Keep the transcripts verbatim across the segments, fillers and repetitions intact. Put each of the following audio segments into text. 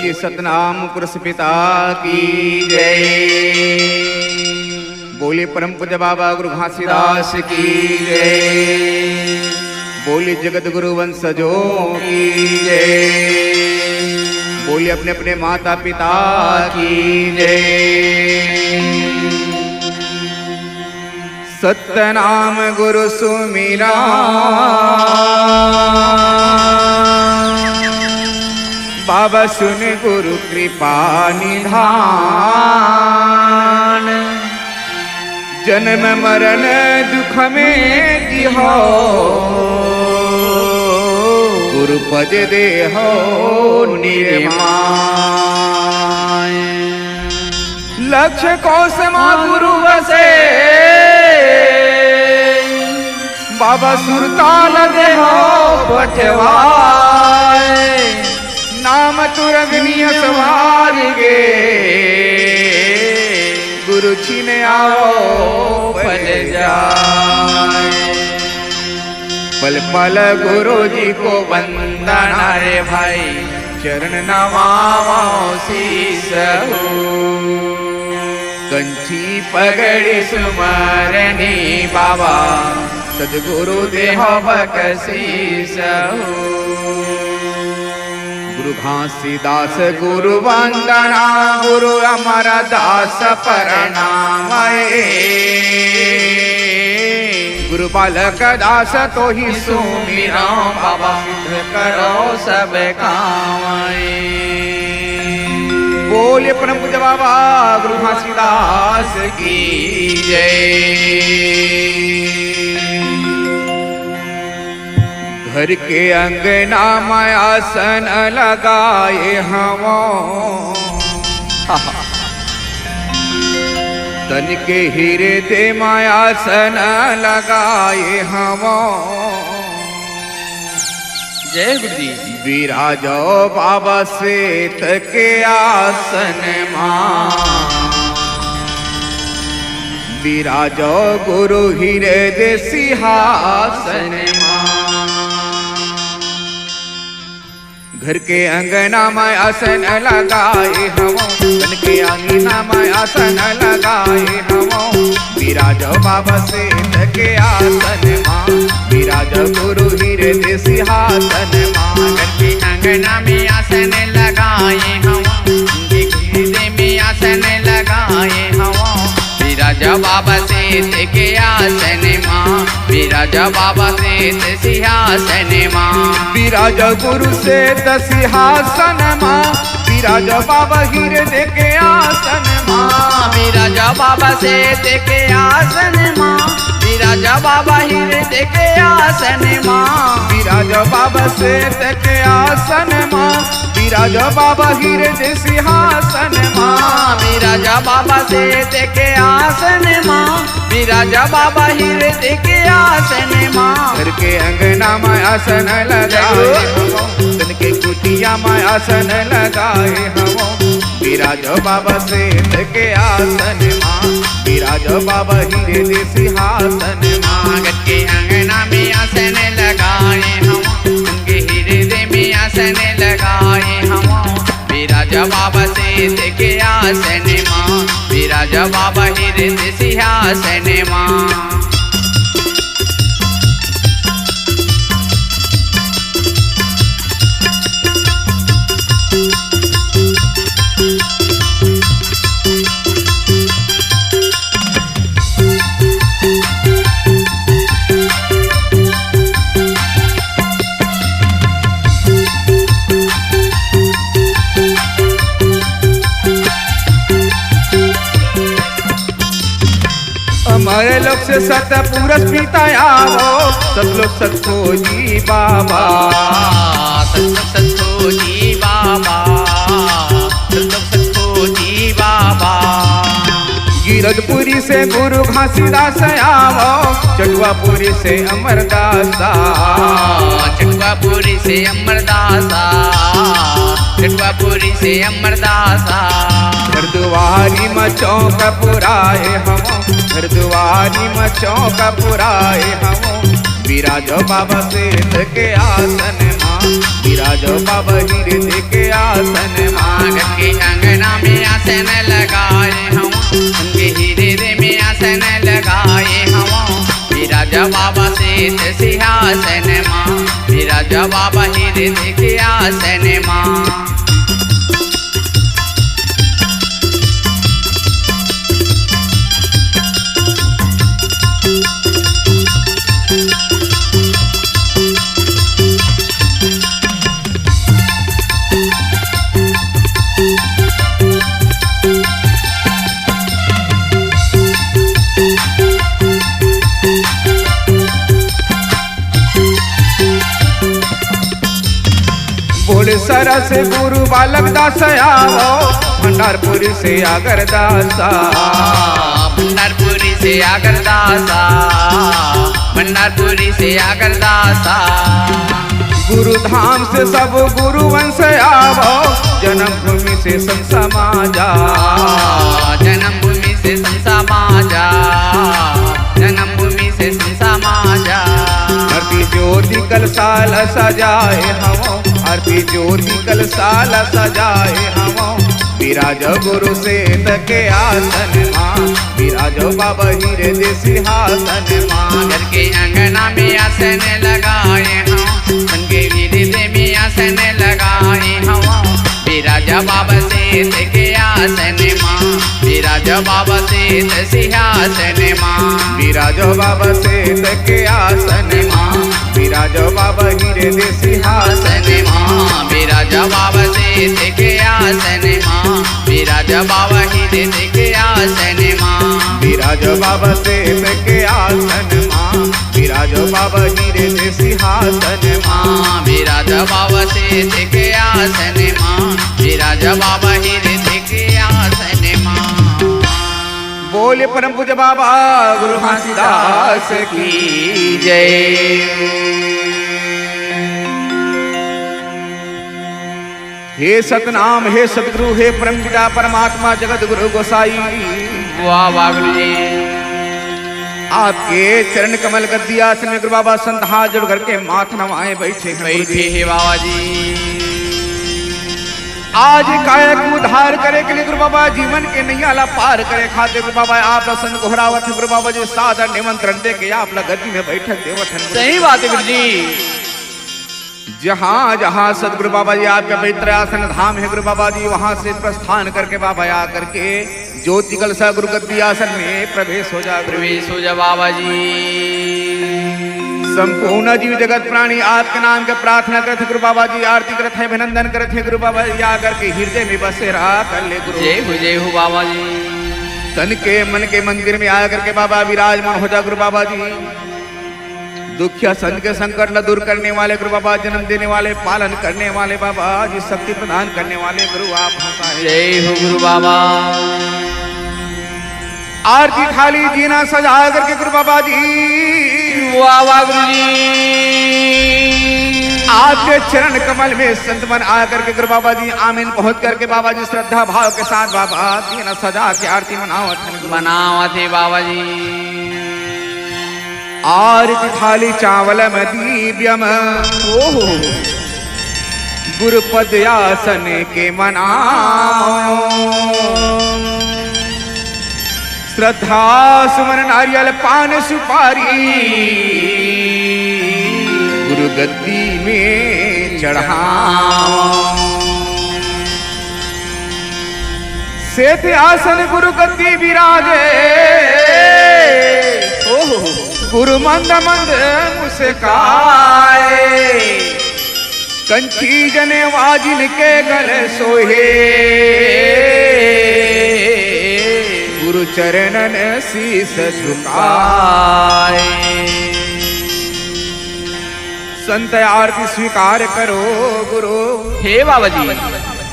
सतनाम पुरुष पिता की जय। बोलिए परम पूज्य बाबा गुरु घासीदास की जय। बोलिए जगत गुरु वंशजों की जय। बोलिए अपने अपने माता पिता की जय। सतनाम गुरु सुमिरा, बाबा सुन गुरु कृपा निधान। जन्म मरण दुख में जिहो, गुरु पद देहो निर्माण। लक्ष कोस मा गुरु वसे, बाबा सुरताल देहो पठवाए। नाम तुरग नियस मार्गे, गुरु छिन आवो पल जाए। पल पल गुरु जी को वंदना रे भाई, चरण नवावो शीस हो। कंची पगड़ी सुमरनी बाबा, सतगुरु देहो बकसीस हो। गुरु घासीदास गुरु वंदना, गुरु अमरदास प्रणाम ए। गुरु बालक दास तोहि सुमिरौं, बाबा सिद्ध करो सब काम ए। बोलिए परम पूज्य बाबा गुरु घासीदास की जय। घर के अंगना म आसन लगाए हवौं। तन के हृदय म आसन लगाए हवौं। जय गुरु जी। विराजो बाबा श्वेत के आसन मा। विराजो गुरु हृदय सिंहासन मा। घर के अंगना म आसन लगाए हवौं, तन के अंगना म आसन लगाए हवौं। विराजो बाबा श्वेत के आसन मा, विराजो गुरु हृदय सिंहासन मा। घर के अंगना में आसन लगाए हवौं, हृदय में आसन लगाए हवौं। विराज बाबा श्वेत के आसन मा, विराज बाबा श्वेत सिंहासन मा। विराज गुरु श्वेत सिंहासन मा, विराज बाबा हृदय के आसन मा। विराज बाबा श्वेत के आसन मा, विराज बाबा हृदय के आसन मा। विराज बाबा श्वेत के आसन मा, विराज बाबा हृदय सिंहासन मा। विराज बाबा श्वेत के आसन मा, विराज बाबा हृदय के आसन मा। घर के अंगना म आसन लगाए हवौं, तन के कुटिया म आसन लगाए हवौं। विराज बाबा श्वेत के आसन मा, विराज बाबा हृदय सिंहासन मा। घर के अंगना में आसन लगाए हवौं, उनके हृदय में आसन लगाए हवौं। विराज बाबा श्वेत के आसन मा, विराज बाबा हृदय सिंहासन मा। अमर लोक से सतपुरुष पिता आवो, सतलोक सतखोजी बाबा। सतलोक सतखोजी बाबा, सतलोक सतखोजी बाबा। गिरजपुरी से गुरु घासीदास आवो, चटुआपुरी से अमरदासा। चटुआपुरी से अमरदासा, चटुआपुरी से अमरदासा। हरद्वारी म चौक पुराए हवौं, हरद्वारी म चौक पुराए हवौं। विराजो बाबा श्वेत के आसन मा, विराजो बाबा हृदय के आसन मा। आसन लगाए हवं, उनके हृदय में आसन लगाए हवं। विराज बाबा सीत सिंहासन मा, विराज बाबा हृदय के आसन मा। बोले सरस गुरु बालक दास आवो, भंडारपुरी से आगरदासा। भंडारपुरी से आगरदासा, भंडारपुरी से आगरदासा। गुरु धाम से सब गुरु वंश आवो, जन्मभूमि से संत समाजा। जन्मभूमि से संत समाजा, जन्मभूमि से संत समाजा। आरती ज्योति कलसा ल सजाए हवं, आरती ज्योति कलसा ल सजाए हवं। विराज गुरु सीत के आसन मा, विराज बाबा हृदय सिंहासन मा। घर के अंगना में आसन लगाए हवं, उनके हृदय में आसन लगाए हवं। विराज बाबा सीत के आसन मा, विराज बाबा सीत सिंहासन मा। विराज बाबा सीत के आसन मा, विराज बाबा हृदय सिंहासन मा। विराज बाबा सीत के आसन मा, विराज बाबा हृदय के आसन मा। विराज बाबा सीत के आसन मा, विराज बाबा हृदय सिंहासन मा। विराज बाबा सीत के आसन मा, विराज बाबा हृदय के आसन मा। बोले परम पूज्य बाबा गुरु घासीदास की जय। हे सतनाम, हे सतगुरु, हे परम पिता परमात्मा जगत गुरु गोसाई। वाह, वाह गुरु जी। आपके चरण कमल गद्दी आसन में गुरु बाबा संत हाथ जोड़ करके माथ नवाए बैठे हैं गुरु जी। बैठे हैं बाबा जी। आज काया के उद्धार करे के लिए गुरु बाबा, जीवन के नैया ला पार करे खातिर गुरु बाबा, आप ला संत गोहरावत है गुरु बाबा जी, सादर निमंत्रण दे के आप ला गद्दी में बैठक देवत है गुरु। सही बात है गुरु जी। जहाँ जहाँ सदगुरु बाबा जी आपके पवित्र आसन धाम है गुरु बाबा जी, वहाँ से प्रस्थान करके बाबा आ करके ज्योति कलसा गुरु गद्दी आसन में प्रवेश हो जा गुरु। प्रवेश हो जा बाबा जी। संपूर्ण जीव जगत प्राणी आपके नाम के प्रार्थना करत है गुरु बाबा जी, आरती करत है, अभिनंदन करत है गुरु बाबा जी, आ करके हृदय में बसेरा कर ले गुरु। जय हो, जय हो बाबा जी। तन के मन के मंदिर में आ करके बाबा विराजमान हो जा गुरु बाबा जी। दुखिया संत के संकट ला दूर करने वाले गुरु बाबा, जन्म देने वाले, पालन करने वाले बाबा जी, शक्ति प्रदान करने वाले गुरु आप होता है। जय हो गुरु बाबा। आरती थाली जीना सजा करके गुरु बाबा जी, वाह वाह गुरु जी। आपके चरण कमल में संत मन आ करके गुरु बाबा जी आमीन पहुंच करके बाबा जी श्रद्धा भाव के साथ बाबा जीना सजा के आरती मनावत हैं। मनावत है बाबा जी। आरती थाली चावलम दीव्यम ओहो गुरुपद आसन के मनाओ। श्रद्धा सुमन नारियल पान सुपारी गुरु गद्दी में चढ़ाओ। सेत आसन गुरु गद्दी विराजे। ओहो। गुरु मंद मंद मुस्काए। कंची जनेवा जिनके गल सोहे। गुरु चरणन शीश झुकाए। संत आरती स्वीकार करो गुरु। हे बाबा जी।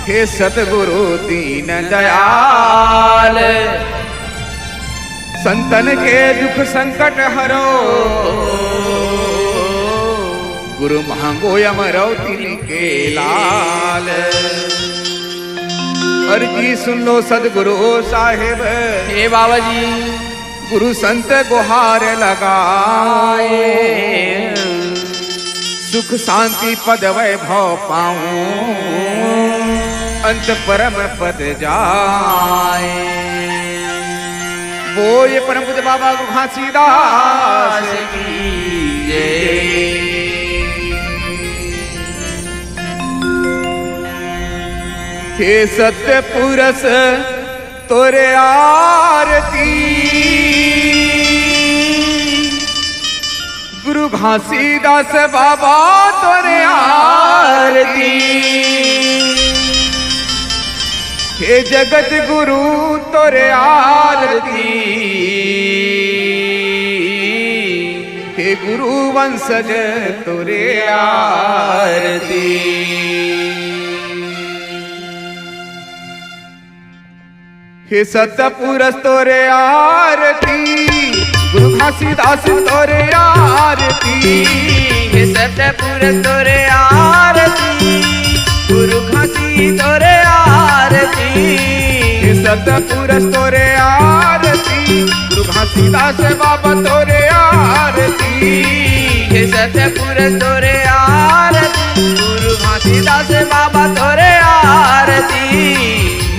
हे सतगुरु दीन दयाल, संतन के दुख संकट हरो, गुरु मांगो अमरौती के लाल। अर्जी सुन लो सदगुरु साहेब। हे बाबा जी। गुरु संत गुहार लगाए, सुख शांति पद वैभव पाऊं। अंत परम पद जाय। बोले परम पूज्य बाबा गुरु घासीदास की जय। हे सत्य पुरुष तोरे आरती, गुरु घासीदास बाबा तोरे आरती, हे जगत गुरु तोरे आरती, हे गुरु वंशज तोरे आरती। हे सतपुरुष तोरे आरती, गुरु घासीदास तोरे आरती। हे सतपुरुष तोरे आरती, गुरु घासी तोरे आरती। हे सतपुरुष तोरे आरती, गुरु घासीदास बाबा तोरे आरती। हे सतपुरुष तोरे आरती, गुरु घासीदास बाबा तोरे आरती।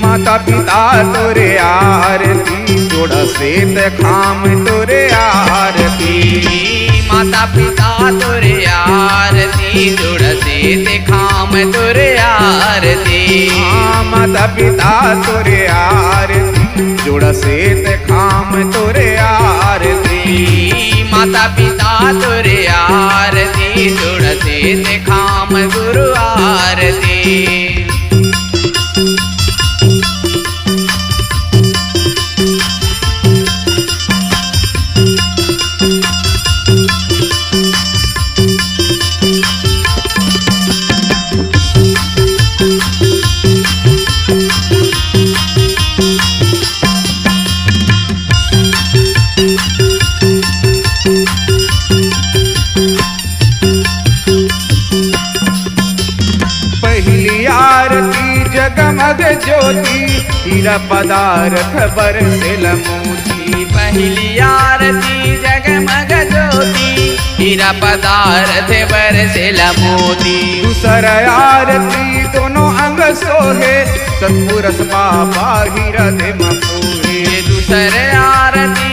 माता पिता तोरे आरती, जोड़ा सेत खाम तोरे आरती। माता पिता तोरे आरती, जोड़ा सेत खाम तोरे आरती। हाँ, माता पिता तोरे आरती, जोड़ा सेत खाम तोरे आरती। माता पिता तोरे आरती, जोड़ा सेत खाम गुरु आरती। पहिली आरती जगमग ज्योति, हीरा पदारथ बरसेल मोती। पहिली आरती जगमग ज्योति, हीरा पदारथ बरसेल मोती। दूसर आरती दोनों अंग सोहे, सतपुरुष बाबा हृदय म पोहे। दूसर आरती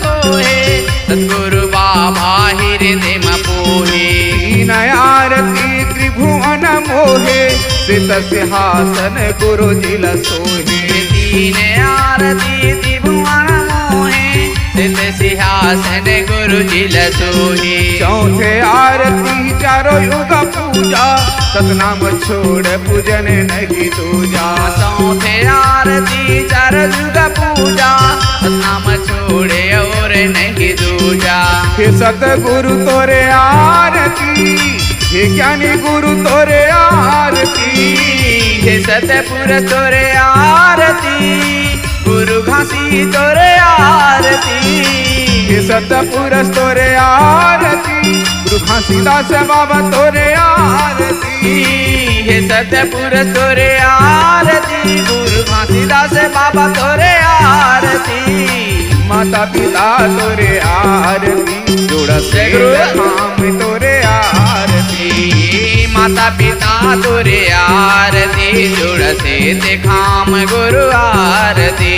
सोहे, सतगुरु बाबा हृदय म पोहे। तीन आरती त्रिभुवन मोहे, सेत सिंहासन गुरु जी ल सोहे। तीन आरती त्रिभुवन मोहे, सेत सिंहासन गुरु जी ल सोहे। चौथे आरती चारों युग पूजा, सतनाम छोड़ पूजन नहीं दूजा। चौथे आरती चार युग पूजा, सतनाम छोड़े और नहीं दूजा। हे सतगुरु तोरे आरती, हे ज्ञानी गुरु तोरे आरती। हे सतपुरुष तोरे आरती, गुरु घासी तोरे आरती। हे सतपुरुष तोरे आरती, गुरु घासीदास बाबा तोरे आरती। हे सतपुरुष तोरे आरती, गुरु घासीदास बाबा तोरे आरती। माता पिता तोरे आरती, जोड़ा सेत खाम तोरे आरती। माता पिता तोरे आरती, जोड़ा सेत खाम गुरु आरती।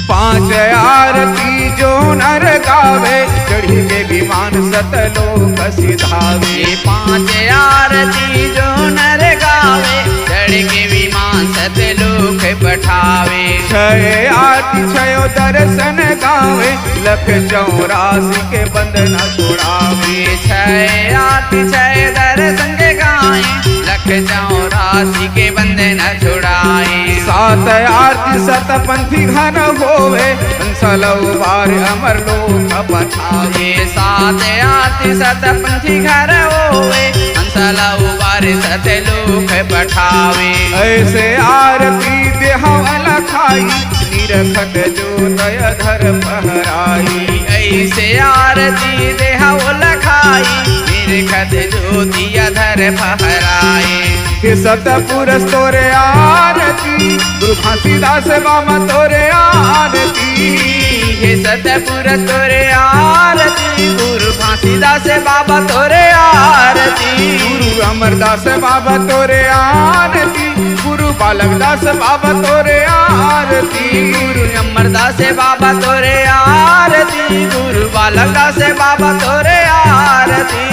पांच आरती जो नर गावे, चढ़ी के विमान सतलोक सिधावे। पांच आरती जो नर गावे, चढ़ के विमान सतलोक पठावे। छह आरती छयो दर्शन गावे, लख चौरासी के बंधना छुड़ावे। छह आरती छह दर्शन के गाए, लख चौरासी फांसी के बंधन छुड़ाए। सात आरती सत पंथी घन होवे, हंस ल उबार अमर लोक पठावे। सात आरती सत पंथी घन होवे, हंस ल उबार सत लोक पठावे। ऐसे आरती देहव अलखाई, निरखत ज्योत अधर फहराई। ऐसे आरती देहव अलखाई, निरखत ज्योत अधर फहराई। हे सतपुरुष तोरे आरती, गुरु घासीदास बाबा तोरे आरती। हे सतपुरुष तोरे आरती, गुरु घासीदास बाबा तोरे आरती। गुरु अमरदास बाबा तोरे आरती, गुरु बालक दास बाबा तोरे आरती। गुरु अमरदास बाबा तोरे आरती, गुरु बालक दास बाबा तोरे आरती।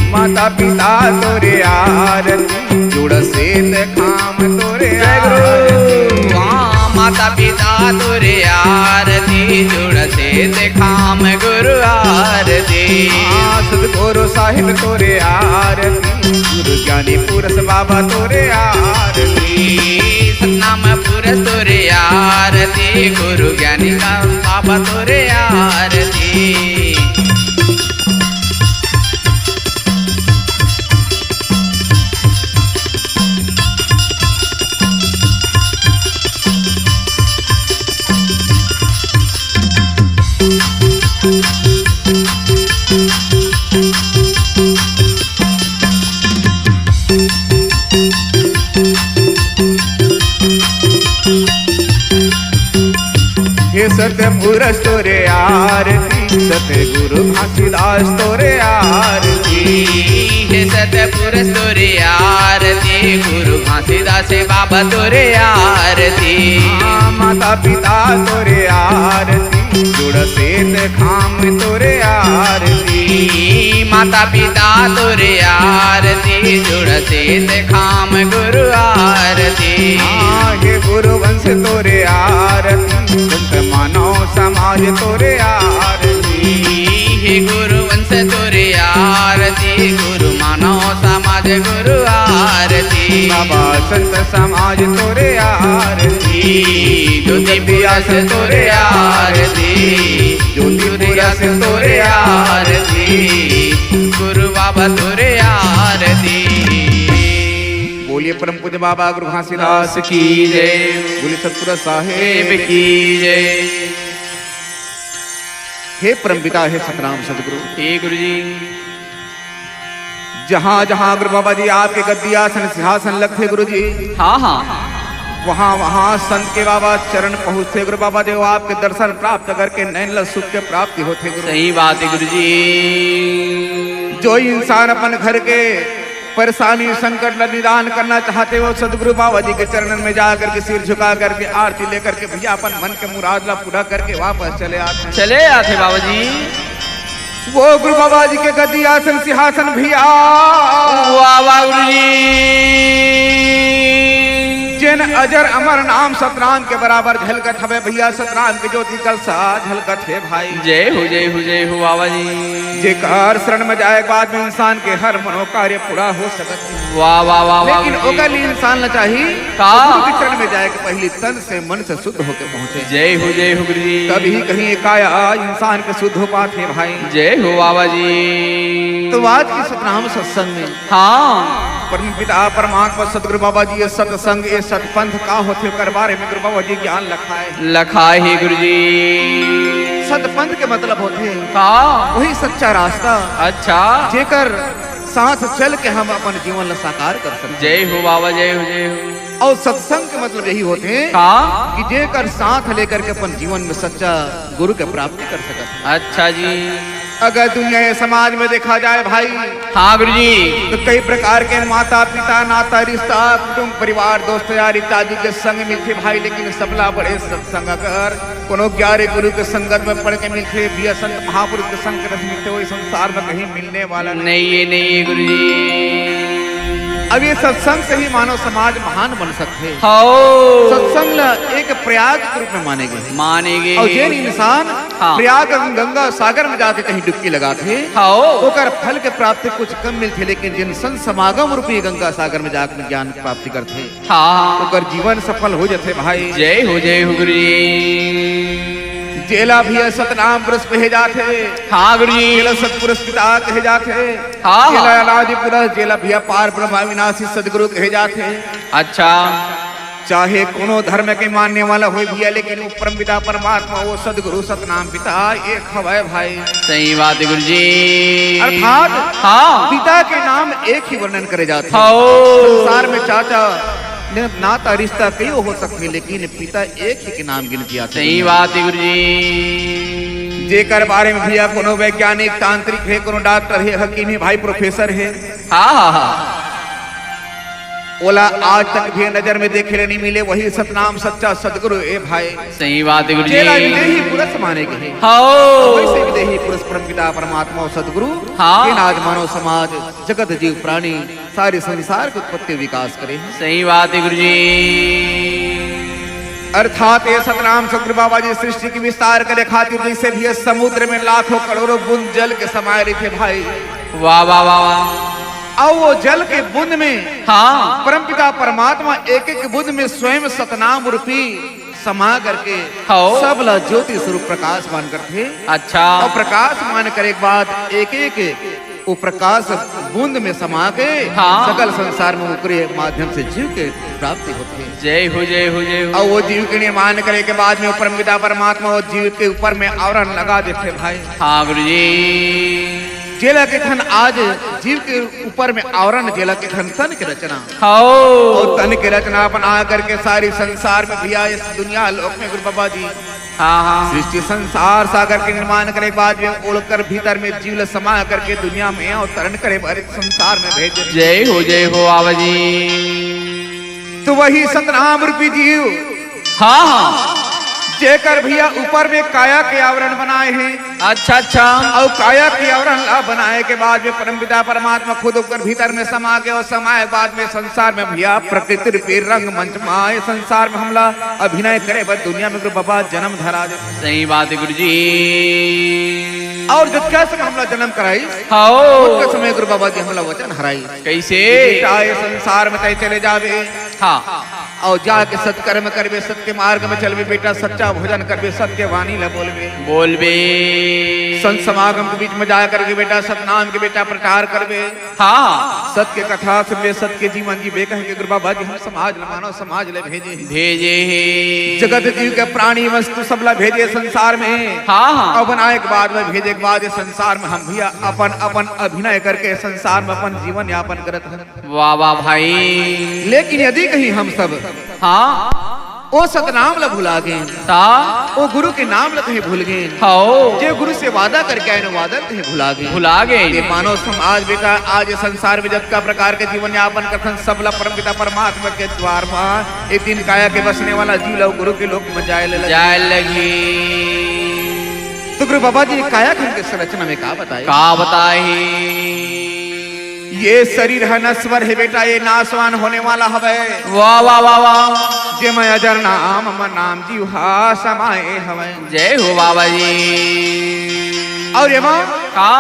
माता पिता तोरे आरती, जुड़ सेत खाम तोरे जय गुरु। आरती। हाँ, माता पिता तोरे आरती, जुड़ सेत खाम गुरु आरती। हाँ, सतगुरु साहिब तोरे आरती, गुरु ज्ञानी पुरुष बाबा तोरे आरती। सतनाम पुरुष तोरे आरती, गुरु ज्ञानी का बाबा तोरे आरती। हे सतपुरुष तोरे आरती, सतगुरु घासीदास तोरे आरती। हे सतपुरुष तोरे आरती, गुरु घासीदास बाबा तोरे आरती। हाँ, माता पिता तोरे आरती, जुड़ सेत खाम तोरे आरती। माता पिता तोरे आरती, जुड़ सेत खाम गुरु आरती। हाँ, हे गुरु वंश तोरे आरती, संत मानव समाज तोरे आरती। हे गुरु वंश तोरे आरती, गुरु मानव समाज गुरु आरती। बाबा संत समाज तोरे आरती, ज्योति पियास तोरे आरती, ज्योति पियास तोरे आरती, गुरु बाबा तोरे आरती। बोलिए परम पूज्य बाबा गुरु घासीदास दास की जय। बोलिए सतपुर साहेब की जय। हे परमपिता, हे सतराम सतगुरु। हे गुरु जी। जहाँ जहाँ गुरु बाबा जी आपके गद्दी आसन सिंहासन लगथे गुरु जी, हाँ, हाँ। वहाँ वहाँ संत के बाबा चरण पहुँचथे गुरु बाबा जी, वो आपके दर्शन प्राप्त करके नैन ल सुख के प्राप्ति होथे गुरु। सही बात है गुरु जी। जो इंसान अपन घर के परेशानी संकट ला निदान करना चाहथे, वो सतगुरु बाबा जी के चरणन में जा करके सिर झुका करके आरती लेकर के भैया अपन मन के मुराद ला पूरा करके वापस चले आथे। चले आथे बाबा जी। वो गुरु बाबा जी के गद्दी आसन सिंहासन भैया। वाह वाह गुरु जी। जेन अजर अमर नाम सतराम के बराबर झलकत हवे भैया, सतराम के ज्योति कलसा झलकत हे भाई। जय हो, जय हो, जय हो बाबा जी। जेकर शरण में जाए के बाद में इंसान के हर मनोकार्य पूरा हो सकत हे। वाह, वाह, वाह, वाह, लेकिन गुरु जी। ओकर लिए इंसान ला चाही का? गुरु के चरण में जाए के पहली तन से मन से शुद्ध होके पहुंचे। जय हो, जय हो गुरु जी। तभी कहीं काया इंसान के शुद्ध हो पाथे भाई। जय हो बाबा जी। तो आज के सतनाम सत्संग में हाँ। परम पिता परमात्मा सतगुरु बाबा जी ये सत्संग, ये सतपंथ का होथे, ओकर बारे में गुरु बाबा जी ज्ञान लखाए। लखाए हे गुरु जी। सतपंथ के मतलब होथे का? वही सच्चा रास्ता। अच्छा। जेकर साथ चल के हम अपन जीवन ला साकार कर सकते। जय हो बाबा, जय हो, जय हो। और सत्संग के मतलब यही होथे का? कि जेकर साथ लेकर के अपन जीवन में सच्चा गुरु के प्राप्ति कर सकत। अच्छा जी। अगर दुनिया या समाज में देखा जाए भाई, हाँ गुरु जी। तो कई प्रकार के माता पिता, नाता रिश्ता, कुटुंब परिवार, दोस्त यार इत्यादि के संग मिलथे भाई, लेकिन सबला बड़े सत्संग अगर कोनो ग्यारह गुरु के संगत में पढ़ के मिलथे, भैया संत महापुरुष के संग के रस मिलथे, वही संसार में कहीं मिलने वाला नहीं। नहीं, ये नहीं है गुरु जी। अब ये सत्संग से ही मानव समाज महान बन सकथे। हो। सत्संग ला एक प्रयाग के रूप में माने गए। माने गए। और जेन इंसान हाँ। प्रयाग गंगा सागर में जाके कहीं डुबकी लगाथे, हाँ। ओकर फल के प्राप्ति कुछ कम मिलथे, लेकिन जेन संत समागम रूपी गंगा सागर में जाके ज्ञान प्राप्ति करथे, हाँ। ओकर जीवन सफल हो जाथे भाई। जय हो, जय हो गुरु जी। जेला भैया सतनाम पुरुष कहे जाथे, हाँ गुरु जी। जेला सतपुरुष पिता कहे जाथे, हाँ, जेला हाँ। अनादि पुरुष, जेला भैया पार ब्रह्म अविनाशी सदगुरु कहे जाथे। अच्छा। चाहे कोनो धर्म के मानने वाला होय भैया, लेकिन वो परमपिता परमात्मा, वो सदगुरु सतनाम पिता एक हवय भाई। सही बात है गुरु जी। अर्थात हाँ। पिता के नाम एक ही वर्णन करे जाथे। हाँ। संसार में चाचा, न-, नाता रिश्ता कई हो सकथे, लेकिन पिता एक ही के नाम गिनती आथे। सही बात है गुरु जी। जेकर बारे में भैया कोनो वैज्ञानिक, तांत्रिक हे, कोनो डॉक्टर हे, हकीम हे, भाई प्रोफेसर हे, हाँ, हाँ, हाँ। ओला आज तक भी नजर में देखे ले नहीं मिले, वही सतनाम सच्चा सदगुरु ए भाई। सही बात है गुरु जी। जेला विदेही पुरुष माने गए। हाँ। वैसे विदेही पुरुष परमपिता परमात्मा और सदगुरु, हाँ। जेन आज मानव समाज, जगत जीव प्राणी, सारे संसार के उत्पत्ति विकास करे हे। सही बात है गुरु जी। अर्थात ये सतनाम सदगुरु बाबा जी सृष्टि के विस्तार करे खातिर जैसे भी ये समुद्र में लाखों करोड़ों बूंद जल के समाये रहिथे भाई। वाह, वाह, वाह, वाह। अउ वो जल के बूंद में हाँ। परमपिता परमात्मा एक एक बूंद में स्वयं सतनाम रूपी समा करके हाँ। सबला ज्योति स्वरूप प्रकाशमान करथे। अच्छा। अउ प्रकाशमान करे के बाद एक एक वो प्रकाश बूंद में समा के हाँ। सकल संसार में ओकरे माध्यम से जीव के प्राप्ति होथे। जय हो, जय हो, जय हो। अउ वो जीव के निर्माण करे के बाद में वो परमपिता परमात्मा वो जीव के ऊपर में आवरण लगा देथे भाई। हाँ गुरु जी। जेला कथन आज जीव के ऊपर में आवरण, जेला कथन तन के रचना। हाँ। अउ तन के रचना बना करके सारी संसार में भैया, इस दुनिया लोक में गुरु बाबा जी हाँ, हाँ। सृष्टि संसार सागर के निर्माण करे के बाद में ओलकर भीतर में जीव ल समा करके दुनिया में अवतरण करे बर संसार में भेजे। जय हो, जय हो बाबा जी। तो वही सतनाम रूपी जीव हाँ, हाँ। जेकर भैया ऊपर में काया के आवरण बनाए हे। अच्छा, अच्छा। अउ काया के आवरण ला बनाए के बाद में परमपिता परमात्मा खुद ओकर भीतर में समा के अउ समाए के बाद में संसार में भैया प्रकृति रूपी रंगमंच में आए, संसार में हमला अभिनय करे बर दुनिया में गुरु बाबा जन्म धरा दे। सही बात है गुरु जी। अउ जतका समय हमला जन्म कराइस, हाँ। ओतका समय गुरु बाबा जी हमला वचन हराइस। कैसे? बेटा, ये संसार में तय चले जावे। हाँ। अउ जाके सत्कर्म करबे, सत्य मार्ग में चलबे बेटा, सच्चा भोजन करबे, सत्य वाणी ला बोलबे। बोलबे। संत समागम के बीच में जा करके बेटा, सतनाम के बेटा प्रचार करबे। हाँ। सत्य कथा सुनबे, सत्य जीवन जीबे, कह के गुरु बाबा जी हम समाज ल, मानव समाज ल भेजे हे। भेजे हे। जगत जीव के प्राणी वस्तु सब ला भेजे संसार में। हाँ, हाँ। अउ बनाए के बाद में भेजे के बाद ये संसार में हम भैया अपन, अपन अभिनय करके संसार में अपन जीवन यापन करत हन। वाह, वाह भाई। लेकिन यदि कहीं हम सब हाँ। ओ सतनाम ला भुला गेन। ता? ओ गुरु के नाम ला कहीं भूल गेन। हाँ। जे गुरु से वादा करके आए न, वादा ला कहीं भुला गेन। भुला गेन। ये मानव समाज बेटा, आज ये संसार में जतका प्रकार के जीवन यापन करथन, सब ला परमपिता परमात्मा के द्वार मा एक दिन काया के बसने वाला जीव ला गुरु के लोक में जाए ले लगी। जाए लगी। तो गुरु बाबा जी काया खंड के संरचना में का बताए? का बताए? ये शरीर ह नश्वर हे बेटा, ये नाशवान होने वाला हवय। वाह, वाह, वाह, वाह। जेमा अजर नाम अमर नाम जीव हा समाए हवय। जय हो बाबा जी। अउ एमा का?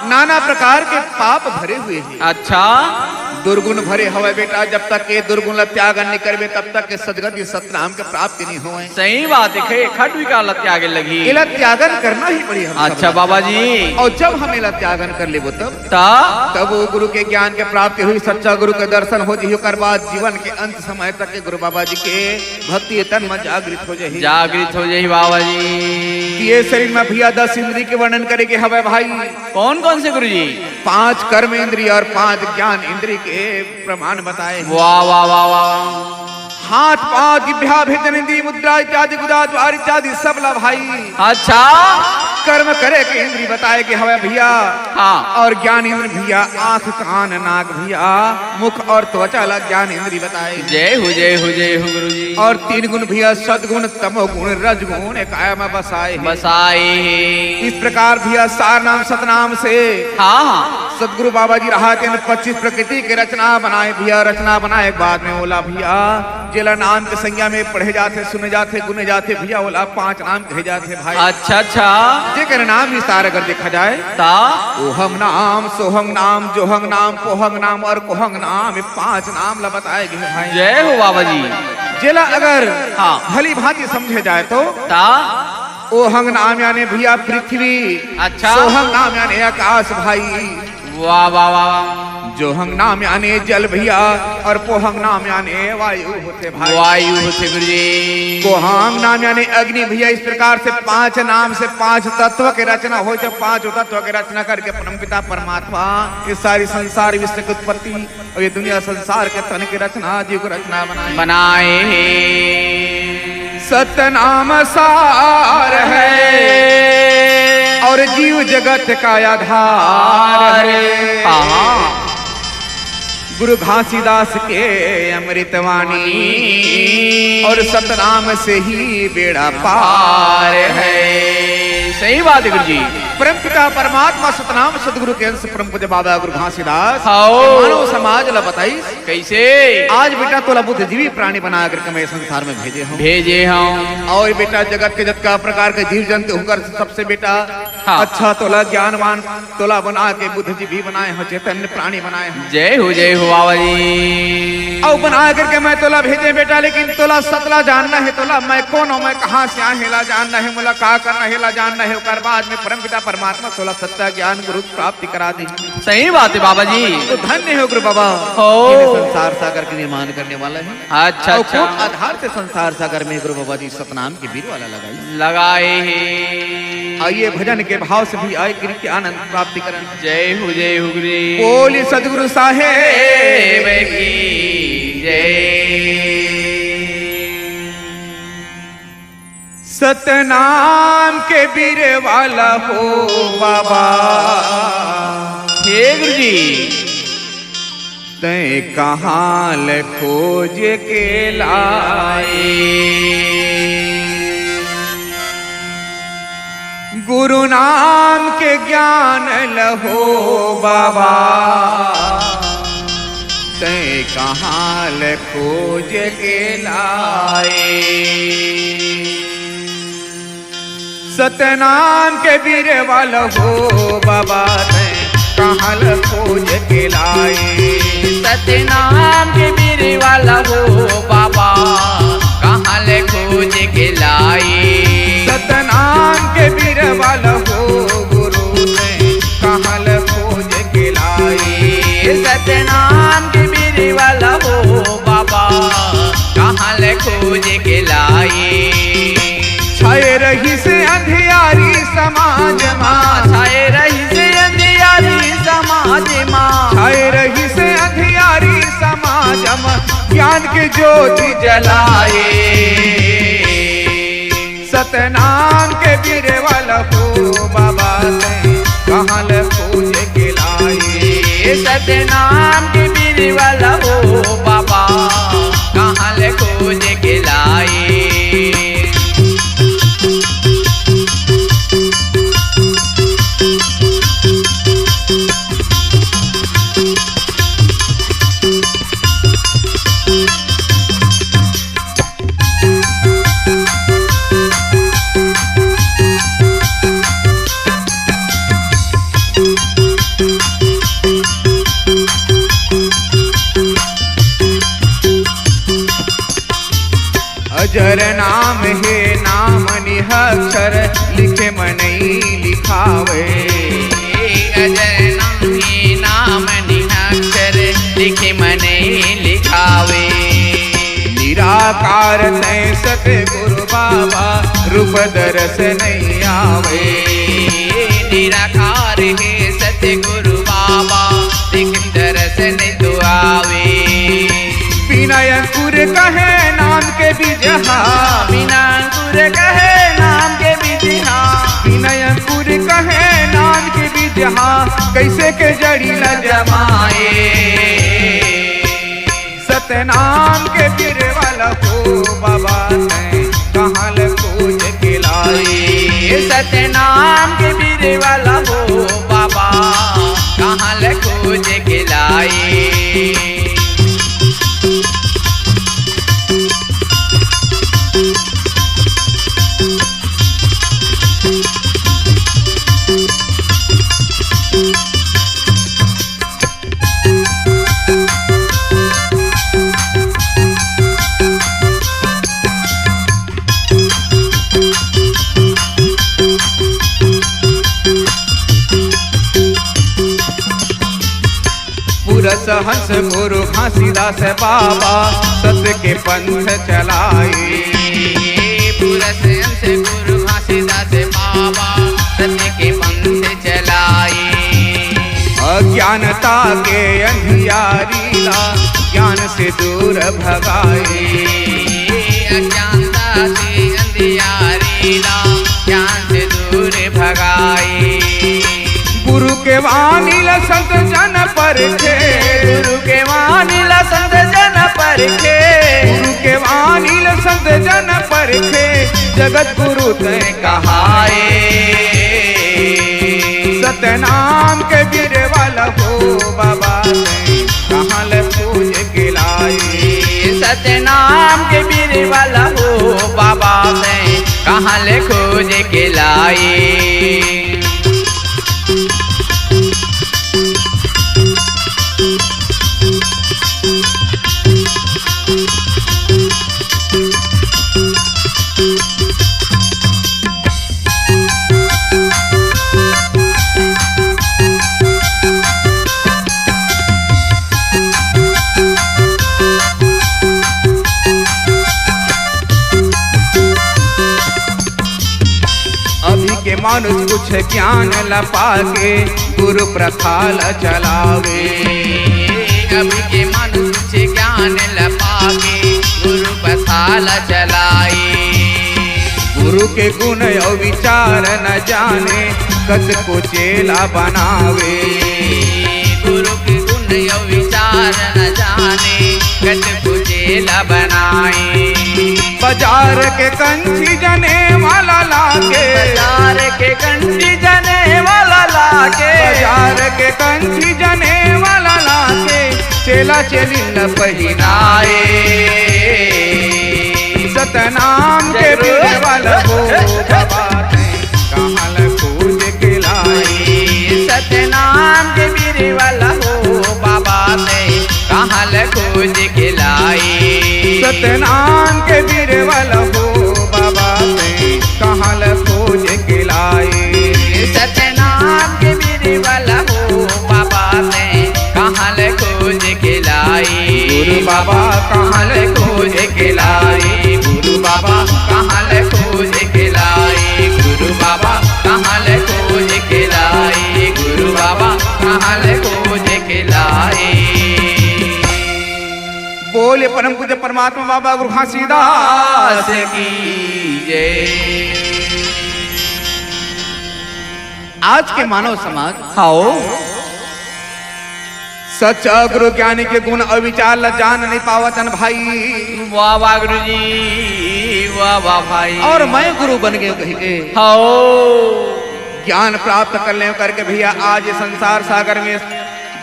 नाना प्रकार के पाप भरे हुए हे। अच्छा। दुर्गुण भरे हवय बेटा, जब तक ये दुर्गुण ला त्यागन नइ करबे, तब तक ये सदगति सतनाम के प्राप्ति नइ होवय। सही बात हे, खे-, खंड विकार ला त्यागे लगही। एला त्यागन करना ही पड़ी हम अच्छा सब ला। बाबा जी। अउ जब हम एला त्यागन कर लेबो तब? ता? तब वो गुरु के ज्ञान के प्राप्ति होही, सच्चा गुरु के दर्शन हो जही, ओकर बाद जीवन के अंत समय तक के गुरु बाबा जी के भक्ति तन में जागृत हो जही। जागृत हो जही बाबा जी। ये शरीर में भैया दस इंद्री के वर्णन करे के हवय भाई। कौन कौन से गुरु जी? पांच कर्म इंद्री और पांच ज्ञान इंद्री के प्रमाण बताए हे। वाह, वाह, वाह, वाह। हाथ, पांव, जिभ्या, भेजन इंद्री, मुद्रा इत्यादि, गुदा, द्वार इत्यादि सब ला भाई। अच्छा। कर्म करे के इंद्री बताए के हवय भैया। हाँ। अउ ज्ञान इंद्री भैया, आंख, कान, नाक भैया, मुख अउ त्वचा ला ज्ञान इंद्री बताए। जय हो, जय हो, जय हो गुरु जी। अउ तीन गुण भैया, सतगुण, तमोगुण, रजगुण, काया में बसाए हे। बसाए हे। इस प्रकार भैया सार नाम सतनाम से हाँ, हाँ। सतगुरु बाबा जी रहा तेन पच्चीस प्रकृति के रचना बनाए भैया, रचना बनाए के बाद में ओला भैया जेला नाम के संज्ञा में पढ़े जाथे, सुने जाथे, गुने जाथे भैया, ओला पांच नाम कहे जाथे भाई। अच्छा, अच्छा। जेकर नाम विस्तार अगर देखा जाए ता? ओहंग नाम, सोहंग नाम, जोहंग नाम, पोहंग नाम और कोहंग नाम, ये पांच नाम ला बताए गए भाई। जय हो बाबा जी। जेला अगर हाँ। भली भांति समझे जाए तो ता? ओहंग नाम यानी भैया पृथ्वी, अच्छा। सोहंग नाम यानी आकाश भाई, वाह, वाह, वाह, वाह। जोहंग नाम यानी जल भैया और पोहंग नाम यानी वायु होथे भाई। वायु होथे गुरुजी। कोहंग नाम यानी अग्नि भैया। इस प्रकार से पांच नाम से पांच तत्व के रचना होय, जब पांच तत्व के रचना करके परमपिता परमात्मा ये सारी संसार विश्व की उत्पत्ति और ये दुनिया संसार के तन की रचना, जीव की रचना बनाए। बनाए हे। सतनाम सार है और जीव जगत का आधार है। हाँ। गुरु घासीदास के अमृतवाणी और सतनाम से ही बेड़ा पार है। सही बात है गुरु जी। परमपिता परमात्मा सतनाम सतगुरु के अंश परम पूज्य बाबा गुरु घासीदास हाओ। मानव समाज ला बताइस। कैसे? आज बेटा तोला बुद्धिजीवी प्राणी बना करके मैं संसार में भेजे हूँ। भेजे हूँ। और बेटा जगत के जतका प्रकार के जीव जंतु होकर सबसे बेटा हाँ। अच्छा तोला ज्ञानवान तोला बना के बुद्धिजीवी बनाए हूँ, चैतन्य प्राणी बनाए हूँ। जय हो, जय हो बाबा जी। और बना करके मैं तोला भेजे बेटा, लेकिन तोला सतला जानना है, तोला मैं कौन हूँ, मैं कहाँ से आए, हेला जानना है, मोला का करना है, हेला जानना है, ओकर बाद में परमपिता परमात्मा तोला सत्य ज्ञान गुरु प्राप्ति करा दे। सही बात है बाबा जी। तो धन्य हो गुरु बाबा, हो। जिन्हें संसार सागर के निर्माण करने वाला है। अच्छा, और अच्छा। कौन आधार से संसार सागर में गुरु बाबा जी सतनाम के बीर वाला लगाई? लगाए हे। आइए भजन के भाव से भी आए गिर के आनंद प्राप्ति करें। जय हो, जय हो गुरु। बोली सतगुरु साहेब की जय। सतनाम के बीर वाला हो बाबा। हे गुरु जी। तैं कहाँ ले खोज के लाए? गुरु नाम के ज्ञान लहो बाबा, तैं कहाँ ले खोज के लाए? सतनाम के बीर वाला हो बाबा, तैं कहाँ ले खोज के लाए? सतनाम के बीर वाला हो बाबा, कहाँ ले खोज के लाए? सतनाम के बीर वाला हो गुरु, तैं कहाँ ले खोज के लाए? सतनाम के बीर वाला हो बाबा, कहाँ ले खोज के लाए? छाए रहिसे अंधियारी समाज मा। छाए रहिसे अंधियारी समाज मा। छाए रहिसे अंधियारी समाज मा। ज्ञान के ज्योति जलाए। सतनाम के बीर वाला हो बाबा, तैं कहाँ ले खोज के लाए? सतनाम के बीर वाला हो बाबा, कहाँ ले खोज के लाए? अजर नाम हे नाम निहक्षर, लिखे मनई लिखावे। अजर नाम हे नाम निहक्षर, लिखे मनई लिखावे। निराकार तैं सतगुरु बाबा, रूप दरस नइ आवे। निराकार हे सतगुरु बाबा, लेकिन दरस नइ तो आवे। बिना अंकुर कहे नाम के बीजहा। बिना अंकुर कहे नाम के बीजहा। बिना अंकुर कहे नाम के बीजहा। कैसे के जड़ी ला जमाए। सतनाम के बीर वाला हो बाबा, तैं कहाँ ले खोज के लाए? सतनाम के बीर वाला हो बाबा, कहाँ ले खोज के लाए? हंस गुरु घासीदास बाबा सत्य के पंथ चलाए। पुरस हंस गुरु घासीदास बाबा सत्य के पंथ चलाए। अज्ञानता के अंधियारी ला ज्ञान से दूर भगाए। अज्ञानता के अंधियारी ला ज्ञान से दूर भगाए। गुरु के वाणी ला संत जन परखे। गुरु के वाणी ला संत जन परखे। गुरु के वाणी ला संत जन परखे। जगत गुरु तैं कहाए। सतनाम के बीर वाला हो बाबा तैं कहाँ ले खोज के लाए। सतनाम के बीर वाला हो बाबा तैं कहाँ ले खोज के लाए। अभी के मानुष कुछ ज्ञान ल पाके गुरु प्रथा ल चलावे। अभी के मानुष कुछ ज्ञान ल पाके गुरु प्रथा ल चलाए। गुरु के गुण अउ विचार न जाने, कतको चेला बनावे। गुरु के गुण अउ विचार न जाने, कतको चेला बनाए। बाजार के कंठी जने वाला लागे। बाजार के कंठी जने वाला लागे। बाजार के कंठी जने वाला लागे। चेला चेली ल पहिनाए। सतनाम के बीर वाला हो बाबा तैं कहाँ ल खोज के लाए। सतनाम के बीर वाला हो बाबा तैं कहाँ ल खोज के लाए। सतनाम के बीर वाला हो बाबा तैं कहाँ ल खोज के लाए। सतनाम के बीर वाला हो बाबा तैं कहाँ ले खोज के लाई। गुरु बाबा कहाँ ले खोज के लाई। गुरु बाबा कहाँ ले खोज के लाई। गुरु बाबा कहाँ ले खोज के लाई। गुरु बाबा कहाँ ले खोज के लाई। बोले परम पूज्य परमात्मा बाबा गुरु घासीदास की जय। आज के मानव समाज हाओ। सच्चा गुरु ज्ञानी के गुण अउ विचार ला जान नहीं पावत हन भाई। वाह वाह गुरु जी, वाह वाह भाई। अउ मैं गुरु बन गए कहि के हाओ। ज्ञान प्राप्त कर ले करके भैया आज ये संसार सागर में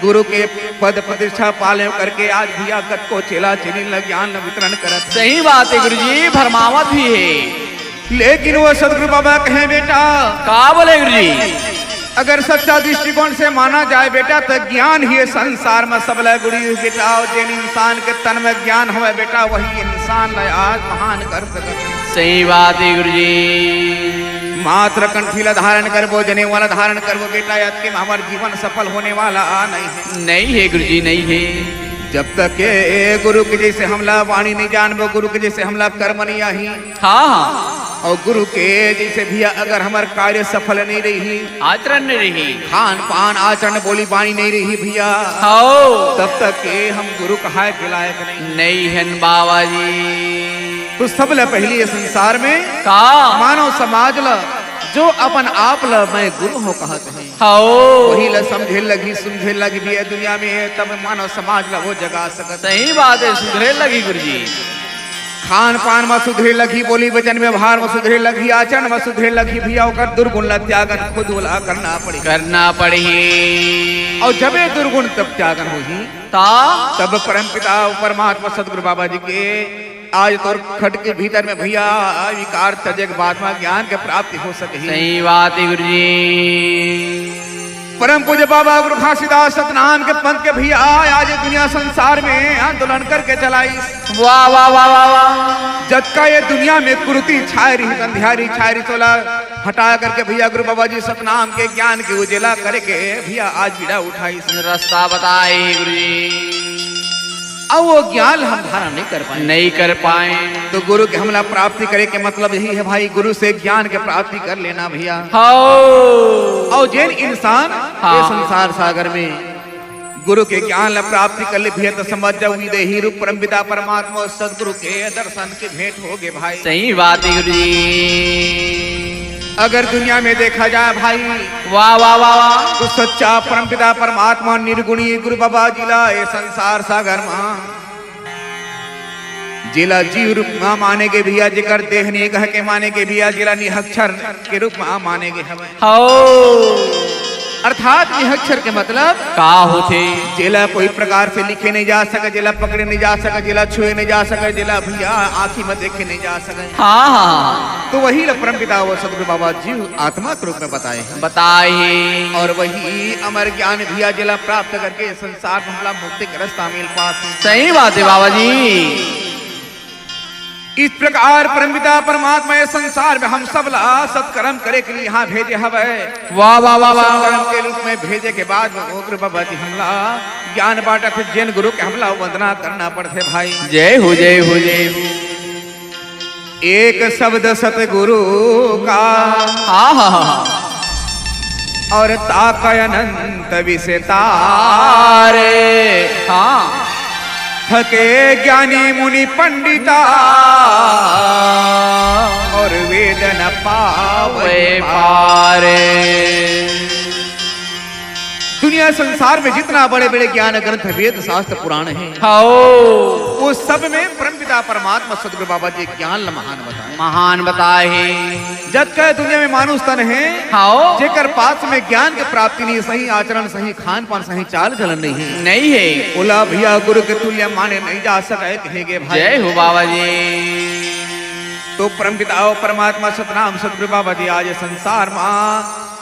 गुरु के पद प्रतिष्ठा पा ले करके आज भैया कतको चेला चेली ला ज्ञान वितरण करत। सही बात हे गुरु जी, भरमावत भी हे। लेकिन वो सदगुरु बाबा कहे, बेटा, का बोले गुरु जी? अगर सच्चा दृष्टिकोण से माना जाए बेटा, त ज्ञान ही ये संसार में सबले गुरु बेटा, अउ जेन इंसान के तन में ज्ञान होवे बेटा, वही इंसान ला आज महान कर सकत हे। सही बात हे गुरु जी। मात्र कंठी ला धारण करबो, जनेवा ला धारण करबो बेटा, अतके में हमर जीवन सफल होने वाला नहीं हे। नहीं हे गुरु जी, नहीं हे। जब तक के गुरु के जैसे हमला वाणी नहीं जानबो, गुरु के जैसे हमला कर्म नहीं आही, हाँ, हाँ। अउ गुरु के जैसे भैया अगर हमर कार्य सफल नहीं रही, आचरण नहीं रही। खान पान आचरण बोली बाणी नहीं रही भैया, हाओ। तब तक के हम गुरु कहाय के लायक नहीं। नहीं हन बाबा जी। तो सबले पहिली ये संसार में का? मानव समाज ला, जो अपन आप ला मैं गुरु हों कहत हे, हाओ। वही ला समझे लगही, सुधरे लगही भैया दुनिया में, तब मानव समाज ला वो जगा सकत। सही बात हे, सुधरे लगही गुरु जी। खान पान म सुधरे लगही, बोली वचन व्यवहार म सुधरे लगही, आचरण म सुधरे लगही भैया, ओकर दुर्गुण ला त्यागन खुद ओला करना पड़ही। करना पड़ही। अउ जब ये दुर्गुण तब त्यागन होही, ता? तब परमपिता परमात्मा सदगुरु बाबा जी के आज तोर खट के भीतर में भैया विकार तजे के बाद में ज्ञान के प्राप्ति हो सकही। सही बात हे गुरु जी। परम पूज्य बाबा गुरु घासीदास सतनाम के पंथ के भैया आज ये दुनिया संसार में आंदोलन करके चलाइस। वाह, वाह, वाह, वाह, वाह। जतका ये दुनिया में कुरीति छाय रहिस, अंधियारी छाय रहिस, ओला हटा करके भैया गुरु बाबा जी सतनाम के ज्ञान के उजेला करके भैया आज बीड़ा उठाइस। रास्ता बताए गुरु जी। अउ वो ज्ञान हम धारण नहीं कर पाए। नहीं कर पाए। तो गुरु के हमला प्राप्ति करे के मतलब यही है भाई, गुरु से ज्ञान के प्राप्ति कर लेना भैया। हाओ। अउ जेन इंसान हाँ। ये संसार सागर में गुरु के ज्ञान ला प्राप्ति कर ले भैया, तो समझ जाओ, विदेही रूप परमपिता परमात्मा और सदगुरु के दर्शन के भेंट हो गए भाई। सही बात है गुरु जी। अगर दुनिया में देखा जाए भाई, वाह, वाह, वाह, वाह। तो सच्चा परमपिता परमात्मा निर्गुणी गुरु बाबा जी ला ये संसार सागर मा जेला जीव रूप मा माने गे भैया, जेकर देह नइ कह के माने गे भैया, जेला निहक्षर के रूप मा माने गे हवय। हाओ। अर्थात निहक्षर के मतलब का होथे? जेला कोई प्रकार से लिखे नहीं जा सके, जेला पकड़े नहीं जा सके, जेला छुए नहीं जा सके, जेला भैया आँखी में देखे नहीं जा सके। हाँ, हाँ, हाँ। तो वही ला परमपिता वो सदगुरु बाबा जीव आत्मा के रूप में बताए हैं। बताए हैं। और वही अमर ज्ञान भैया जेला प्राप्त करके संसार में हमला मुक्ति के रास्ता मिल पास। सही बात है बाबा जी। इस प्रकार परमपिता परमात्मा ये संसार में हम सब ला सत्कर्म करे के लिए यहाँ भेजे हवय। वाह, वाह, वाह, वाह। सत्कर्म के रूप में भेजे के बाद में उग्र बाबा जी हमला ज्ञान बांटत हे, जेन गुरु के हमला वंदना करना पड़थे भाई। जय हो, जय हो, जय हो। एक शब्द सतगुरु का, हाँ, हाँ, हाँ, हाँ। और ताकय अनंत विस्तार। हाँ। थके ज्ञानी मुनि पंडिता, और वेद न पावे पार। दुनिया संसार में जितना बड़े-बड़े ज्ञान ग्रंथ, वेद, शास्त्र, पुराण हैं, हाओ। वो सब में परमपिता परमात्मा सदगुरु बाबा जी ज्ञान ल महान बताए। महान बताए हे। जतका दुनिया में मानुष तन हे, हाओ। जेकर पास में ज्ञान के प्राप्ति नहीं, सही आचरण, सही खान पान, सही चाल चलन नहीं हे, नहीं हे। ओला भैया गुरु के तुल्य माने नहीं जा सके, कहे गे भाई। जय हो बाबा जी। तो परमपिता परमात्मा सतनाम सदगुरु बाबा जी आज संसार मा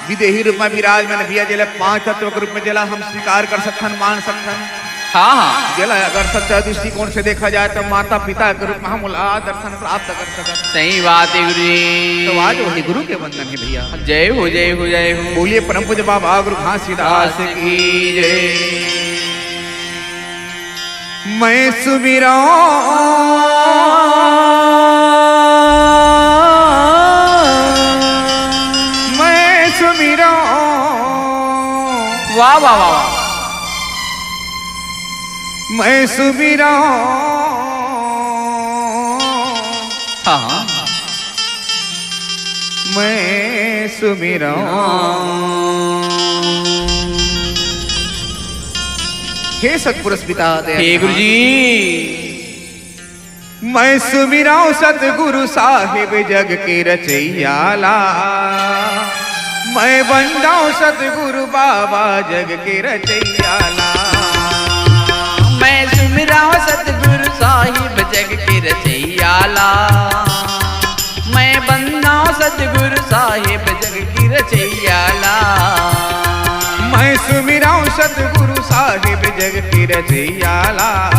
विदेही रूप में विराजमान भैया, जेला पांच तत्व के रूप में जेला हम स्वीकार कर सकथन, मान सकथन। हाँ, हाँ। जेला अगर सच्चा दृष्टिकोण से देखा जाए तो माता पिता के रूप में हम ओला दर्शन प्राप्त कर सकत। सही बात है गुरु जी। तो आज वही गुरु के वंदन है भैया। जय हो, जय हो, जय हो। बोलिए परम पूज्य बाबा गुरु घासीदास की जय। मैं सुमिरौं, मैं सुमिरौं। वाह, वाह, वाह, वाह। मैं सुमिरौं। हाँ, हाँ। मैं सुमिरौं। हे सतपुरुष पिता दयाल हे गुरु जी। मैं सुमिरौं सतगुरु साहिब जग के रचइया ला। मैं बंदौं सतगुरु बाबा जग के रचइया ला। मैं सुमिरौं सतगुरु साहिब जग के रचइया ला। मैं बंदौं सतगुरु साहिब जग के रचइया ला। मैं सुमिरौं सतगुरु साहिब जग के रचइया ला।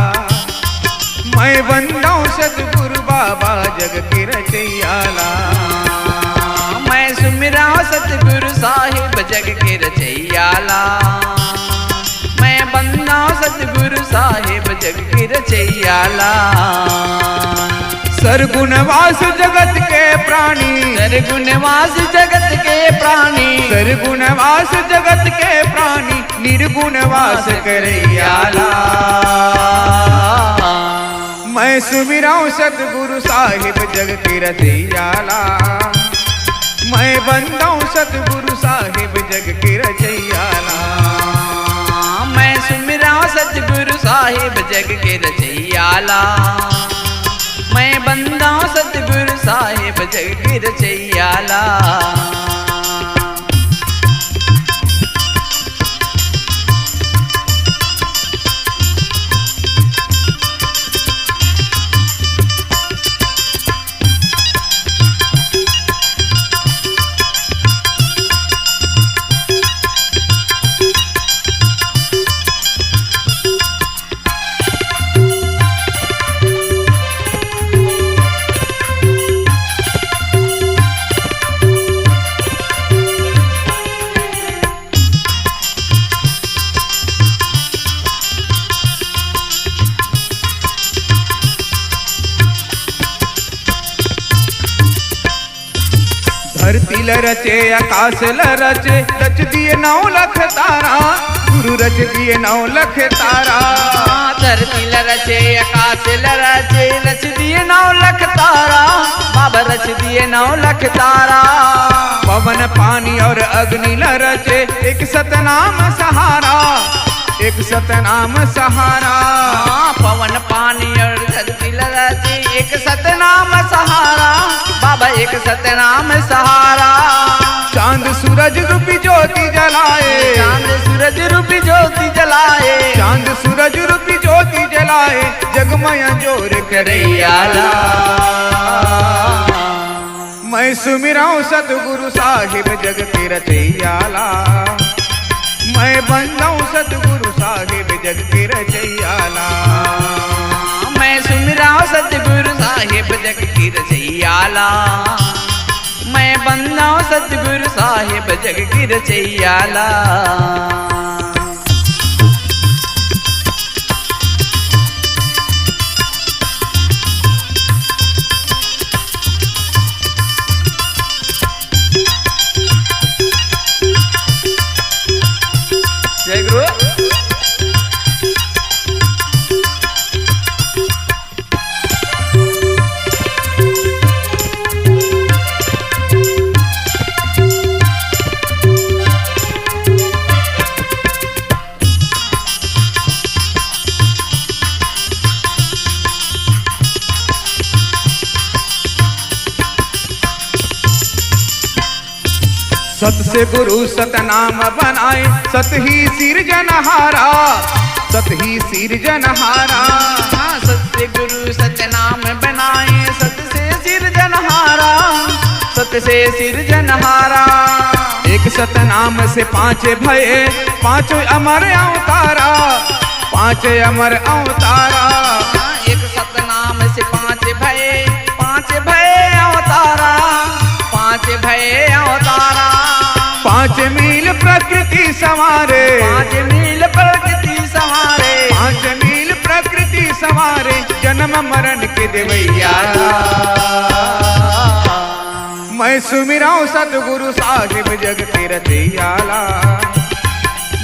मैं बंदौं सतगुरु बाबा जग के रचइया ला। मैं सुमिरौं सतगुरु साहिब जग के रचइया ला। मैं बंदौं सतगुरु साहिब जग के रचइया ला। सरगुनवास जगत के प्राणी। सरगुनवास जगत के प्राणी। सरगुनवास जगत के प्राणी। निर्गुण वास करइया ला। मैं सुमिरौं सतगुरु साहिब जग के रचइया ला। मैं बंदौं सतगुरु साहिब जग के रचइया ला। मैं सुमिरौं सतगुरु साहिब जग के रचइया ला। मैं बंदौं सतगुरु साहिब जग के रचइया ला। धरती ल रचे, आकाश ल रचे, रच दिए नौ लख तारा, गुरु रच दिए नौ लख तारा। धरती ल रचे, आकाश ल रचे, रच दिए नौ लख तारा, बाबा रच दिए नौ लख तारा। पवन, पानी और अग्नि ल रचे, एक सतनाम सहारा, एक सतनाम सहारा। हाँ, पवन, पानी और धरती ल रचे, एक सतनाम सहारा, बाबा एक सतनाम सहारा। चांद सूरज रूपी ज्योति जलाए, चांद सूरज रूपी ज्योति जलाए, चांद सूरज रूपी ज्योति जलाए, जगमय अंजोर करइया ला। मैं सुमिरंव सतगुरु साहिब जग के रचइया ला, मैं बंदंव सतगुरु साहिब जग के रचइया ला। मैं सुमिरंव सतगुरु साहिब जग के रचइया ला, मैं बंदंव सतगुरु साहिब जग के रचइया ला। जय गुरु। सत से गुरु सतनाम बनाए, सत ही सिरजनहारा, सत ही सिरजनहारा। हाँ, सत से गुरु सतनाम बनाए, सत से सिरजनहारा, सत से सिरजनहारा। एक सतनाम से पांच भये, पांचों अमर अवतारा, पांच अमर अवतारा। हाँ, एक सतनाम से पांच भये, पांच भये अवतारा, पांच भये अवतारा। पांच मील प्रकृति संवारे, पांच मील प्रकृति संवारे, पांच मील प्रकृति संवारे, जन्म मरण के देवइया। मैं सुमिरंव सतगुरु साहिब जग के रचइया ला,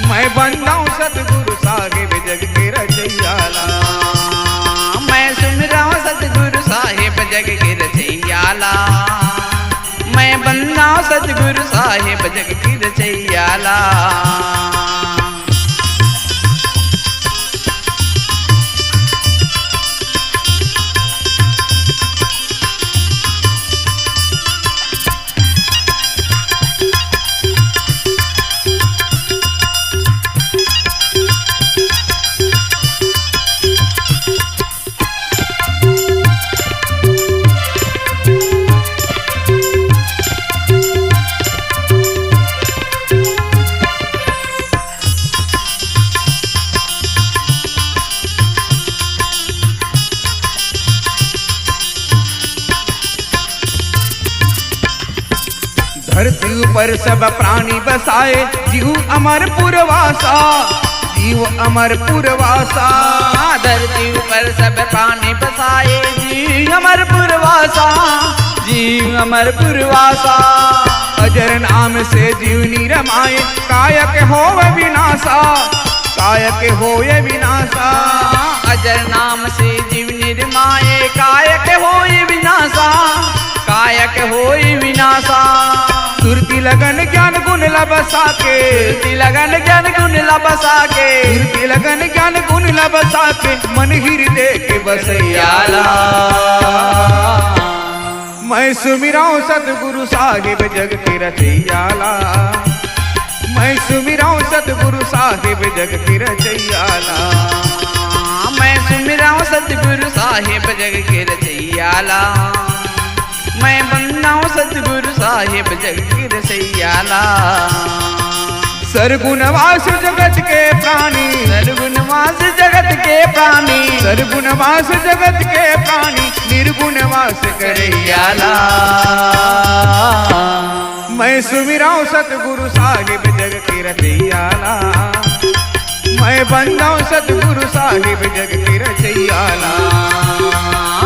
मैं बंदंव सतगुरु साहिब जग के रचइया ला। मैं सुमिरंव सतगुरु साहिब जग के रचइया ला, मैं बंदंव सतगुरु साहिब जग के रचइया ला। धरती ऊपर सब प्राणी बसाए, जीव अमर पुरवासा, जीव अमर पुरवासा। धरती ऊपर सब प्राणी बसाए, जीव अमर पुरवासा, जीव अमर पुरवासा। अजर नाम से जीव निरमाए, कायक होव विनासा, कायक होय विनासा। अजर नाम से जीव निरमाए, कायक होय विनासा, कायक होय विनासा। सुरती लगन ज्ञान गुण ला बसा के, सुरती लगन ज्ञान गुण ला बसा के, सुरती लगन ज्ञान गुण ला बसा के, मन हृदय के बसैया ला। मैं सुमिरंव सतगुरु साहिब जग के रचइया ला, मैं सुमिरंव सतगुरु साहिब जग के रचइया ला। मैं सुमिरंव सतगुरु साहिब जग के रचइया ला, मैं बंदंव सतगुरु साहिब जग के रचइया ला। सरगुनवास जगत के प्राणी, सरगुनवास जगत के प्राणी, सरगुनवास जगत के प्राणी, निर्गुणवास करइया ला। मैं सुमिरंव सतगुरु साहिब जग के रचइया ला, मैं बंदंव सतगुरु साहिब जग के रचइया ला।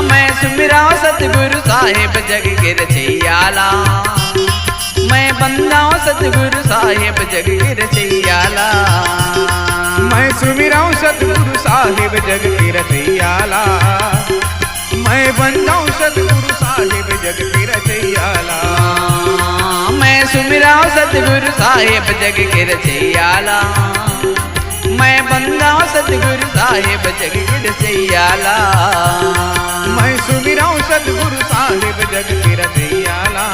मैं सुमिरंव सतगुरु साहिब जग के रचइया ला। मैं बंदा हूँ सतगुरु साहेब जग के रचैया ला। मैं सुमिरा हूँ सतगुरु साहेब जग के रचैया ला। मैं बंदा हूँ सतगुरु साहेब जग के रचैया ला। मैं सुमिरा हूँ सतगुरु साहेब जग के रचैया ला। मैं बंदा हूँ सतगुरु साहेब जग के रचैया ला। मैं सुमिरा हूँ सतगुरु साहेब जग के रचैया ला।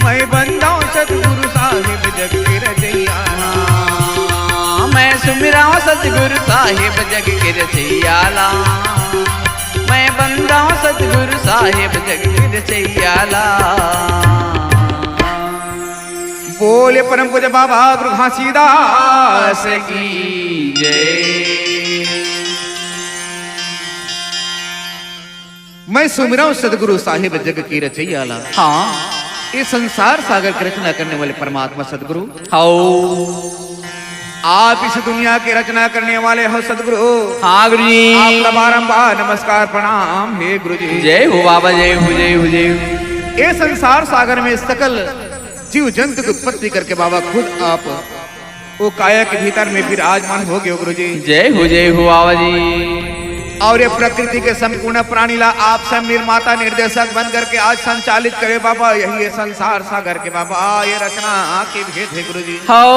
मैं बंदा हूँ सतगुरु साहेब जग के रचैया ला। मैं सुमिरा हूँ सतगुरु साहेब जग के रचैया ला। मैं बंदा हूँ सतगुरु साहेब जग के रचैया ला। बोले परम पूज्य बाबा गुरु घासीदास की जय। मैं सुमिरा हूँ सतगुरु साहेब जग के रचैया ला। हाँ। ये संसार सागर की रचना करने वाले परमात्मा सतगुरु। हाओ। आप इस दुनिया की रचना करने वाले हो सतगुरु। हाँ गुरु जी। आपका बारंबार नमस्कार प्रणाम हे गुरु जी। जय हो बाबा, जय हो, जय हो, जय हो। ये संसार सागर में सकल जीव जंतु की उत्पत्ति करके बाबा खुद आप वो काया के भीतर में विराजमान हो गयो गुरु जी। जय हो, जय हो बाबा जी। और ये प्रकृति के संपूर्ण प्राणी ला आप सब निर्माता निर्देशक बन करके आज संचालित करे बाबा, यही ये संसार सागर के बाबा, ये रचना के भेद हे गुरु जी। हाओ।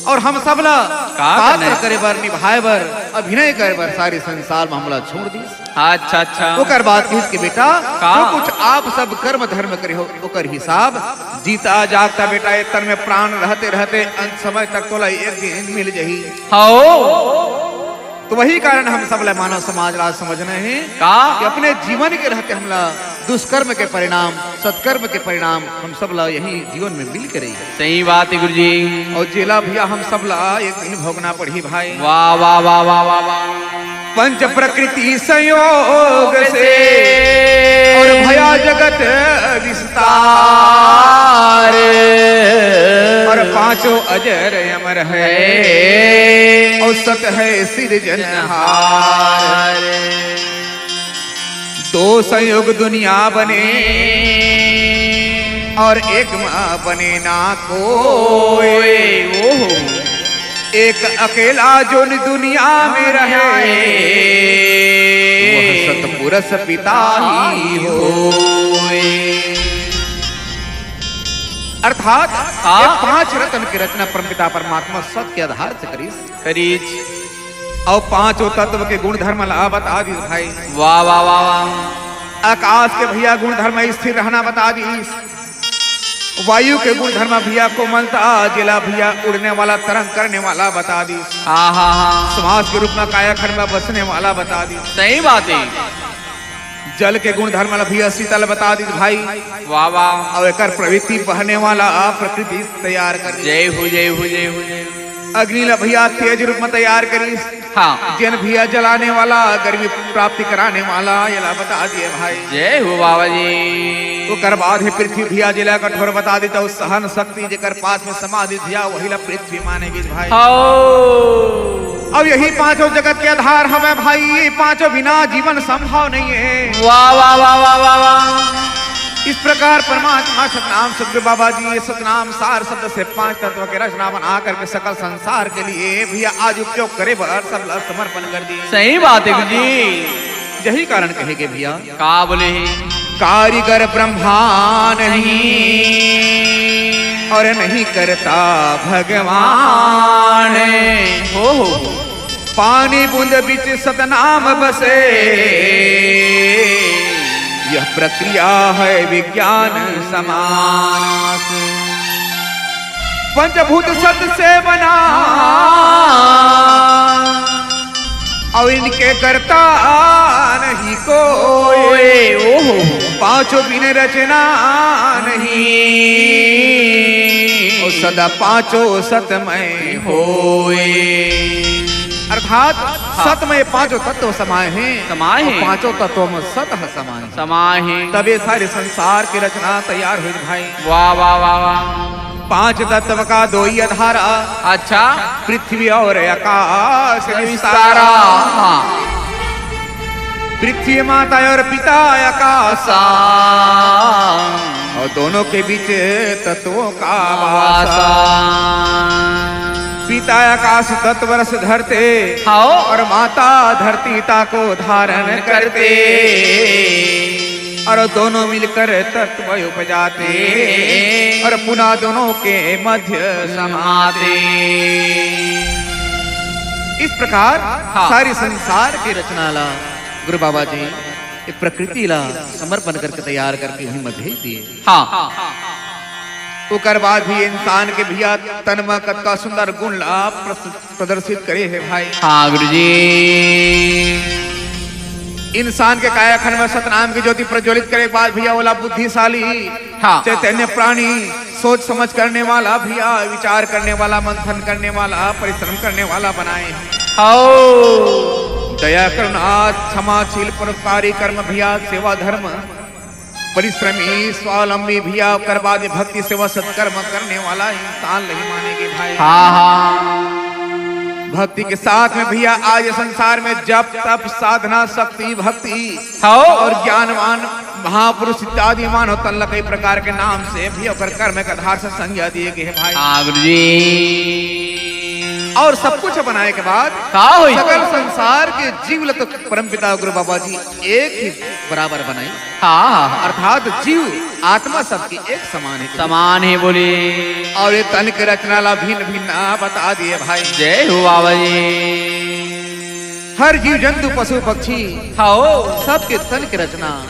और हम सब ला का पात्र करना हे? करे बर, निभाए बर, अभिनय करे बर सारी संसार में हमला छोड़ दिस। अच्छा, अच्छा। ओकर बाद किहिस के बेटा, का? जो कुछ आप सब कर्म धर्म करे हो, ओकर हिसाब जीता जागता बेटा, ये तन में प्राण रहते रहते अंत समय तक तोला एक दिन मिल जही। हाओ। तो वही कारण हम सब ला मानव समाज ला समझना हे का? कि अपने जीवन के रहते हमला दुष्कर्म के परिणाम, सत्कर्म के परिणाम हम सब ला यही जीवन में मिल के रही। सही बात हे गुरु जी। और जेला भैया हम सब ला एक दिन भोगना पड़ही भाई। वाह, वाह, वाह, वाह, वाह, वाह। पंच प्रकृति संयोग से और भया जगत विस्तार। और पांचों अजर अमर है और सत है सिरजनहार। दो संयोग दुनिया बने और एक माँ बने ना कोई। ओहो। एक अकेला जोन दुनिया में रहे, वह सतपुरुष पिता ही होय। अर्थात हाँ। ये पांच रतन की रचना परमपिता परमात्मा सत के आधार से करीस। करीस। और पांचों तत्व के गुण धर्म ला बता दीस भाई। वाह, वाह, वाह, वाह। आकाश के भैया गुण धर्म स्थिर रहना बता दीस। वायु के गुण धर्म भैया कोमलता, जेला भैया उड़ने वाला, तरंग करने वाला बता दीस। हाँ, हाँ, हाँ। श्वास के रूप में कायाखंड में बसने वाला बता दीस। सही बात हे। जल के गुण धर्म ला भैया शीतल बता दीस भाई। वाह, वाह। और एकर प्रवृत्ति बहने वाला प्रकृति तैयार कर दीस। जय हो, जय हो, जय हो, जय हो। अग्नि ला भैया तेज रूप में तैयार करीस। हाँ। जेन भैया जलाने वाला, गर्मी प्राप्ति कराने वाला, ये ला बता दिए भाई। जय हो बाबा जी। ओकर बाद हे पृथ्वी भैया, जेला कठोर बता दीस, तो सहन शक्ति जेकर पास में समाधि भैया, वही ला पृथ्वी माने गीस भाई। हाओ। अब यही पांचों जगत के आधार हवे भाई, ये पांचों बिना जीवन संभव नहीं है। वाह, वाह, वाह, वाह, वाह, वाह। इस प्रकार परमात्मा सतनाम सतगुरु बाबा जी ये सतनाम सार शब्द से पांच तत्व के रचना बना करके सकल संसार के लिए भैया आज उपयोग करे बर सब ला समर्पण कर दिए। सही बात हे गुरु जी। यही कारण कहे के भैया। का बोले हे? कारीगर ब्रह्मा नहीं और नहीं करता भगवान। हो, हो। पानी बूंद बीच सतनाम बसे, यह प्रक्रिया है विज्ञान समास। पंचभूत सत से बना, और इनके करता नहीं कोई। ओहो। पांचों बिन रचना नहीं, और सदा पांचों सतमय होए। अर्थात हाँ। सत में पांचों तत्व समाए हैं। समाए हैं। और पांचों तत्व में सत ह समाए हैं। समाए हैं। तब ये सारे संसार की रचना तैयार हुई भाई। वाह, वाह, वाह, वाह। पांच तत्व का दो ही आधार। अच्छा। पृथ्वी और आकाश विस्तारा। विस्तारा। पृथ्वी माता और पिता आकाशा। अउ दोनों के बीच तत्वों का वासा। पिता आकाश तत्व रस धरते, हाओ। अउ माता धरती ताको धारण करते। अउ दोनों मिलकर तत्व उपजाते, अउ पुनः दोनों के मध्य समाते। इस प्रकार हाँ। सारी संसार के रचना ला गुरु बाबा जी ये प्रकृति ला समर्पण करके तैयार करके उही म भेज दिए। हाँ। ओकर बाद भी इंसान के भैया तन म कतका सुंदर गुण ला प्रस-, प्रदर्शित करे हे भाई। हाँ गुरुजी। इंसान के कायाखंड में सतनाम की ज्योति प्रज्वलित करे के बाद भैया ओला बुद्धिशाली, हाँ। चैतन्य प्राणी, सोच समझ करने वाला भैया, विचार करने वाला, मंथन करने वाला, परिश्रम करने वाला बनाए हे। हाओ। दया, करुणा, क्षमाशील, परोपकारी कर्म भैया, सेवा धर्म, परिश्रमी, स्वावलंबी भैया, ओकर बाद भक्ति, सेवा, सत्कर्म करने वाला इंसान नहीं मानेगे भाई। हाँ, हाँ। भक्ति के साथ में भैया आज संसार में जप, तप, साधना, शक्ति, भक्ति हाँ। अउ ज्ञानवान महापुरुष इत्यादि मानव तन ल कई प्रकार के नाम से भी ओकर कर्म के आधार से संज्ञा दिए गे हे भाई। हाँ गुरुजी। अउ सब कुछ बनाए के बाद का होई? सकल संसार के जीव ल तो परमपिता गुरु बाबा जी एक ही बराबर बनाई। हाँ, हाँ, हाँ। अर्थात जीव आत्मा सबके एक समान हे। समान हे बोले। अउ ये तन के रचना ला भिन्न भिन्न बता दिए भाई। जय हो बाबा जी। हर जीव जंतु पशु पक्षी हाओ। सबके तन के रचना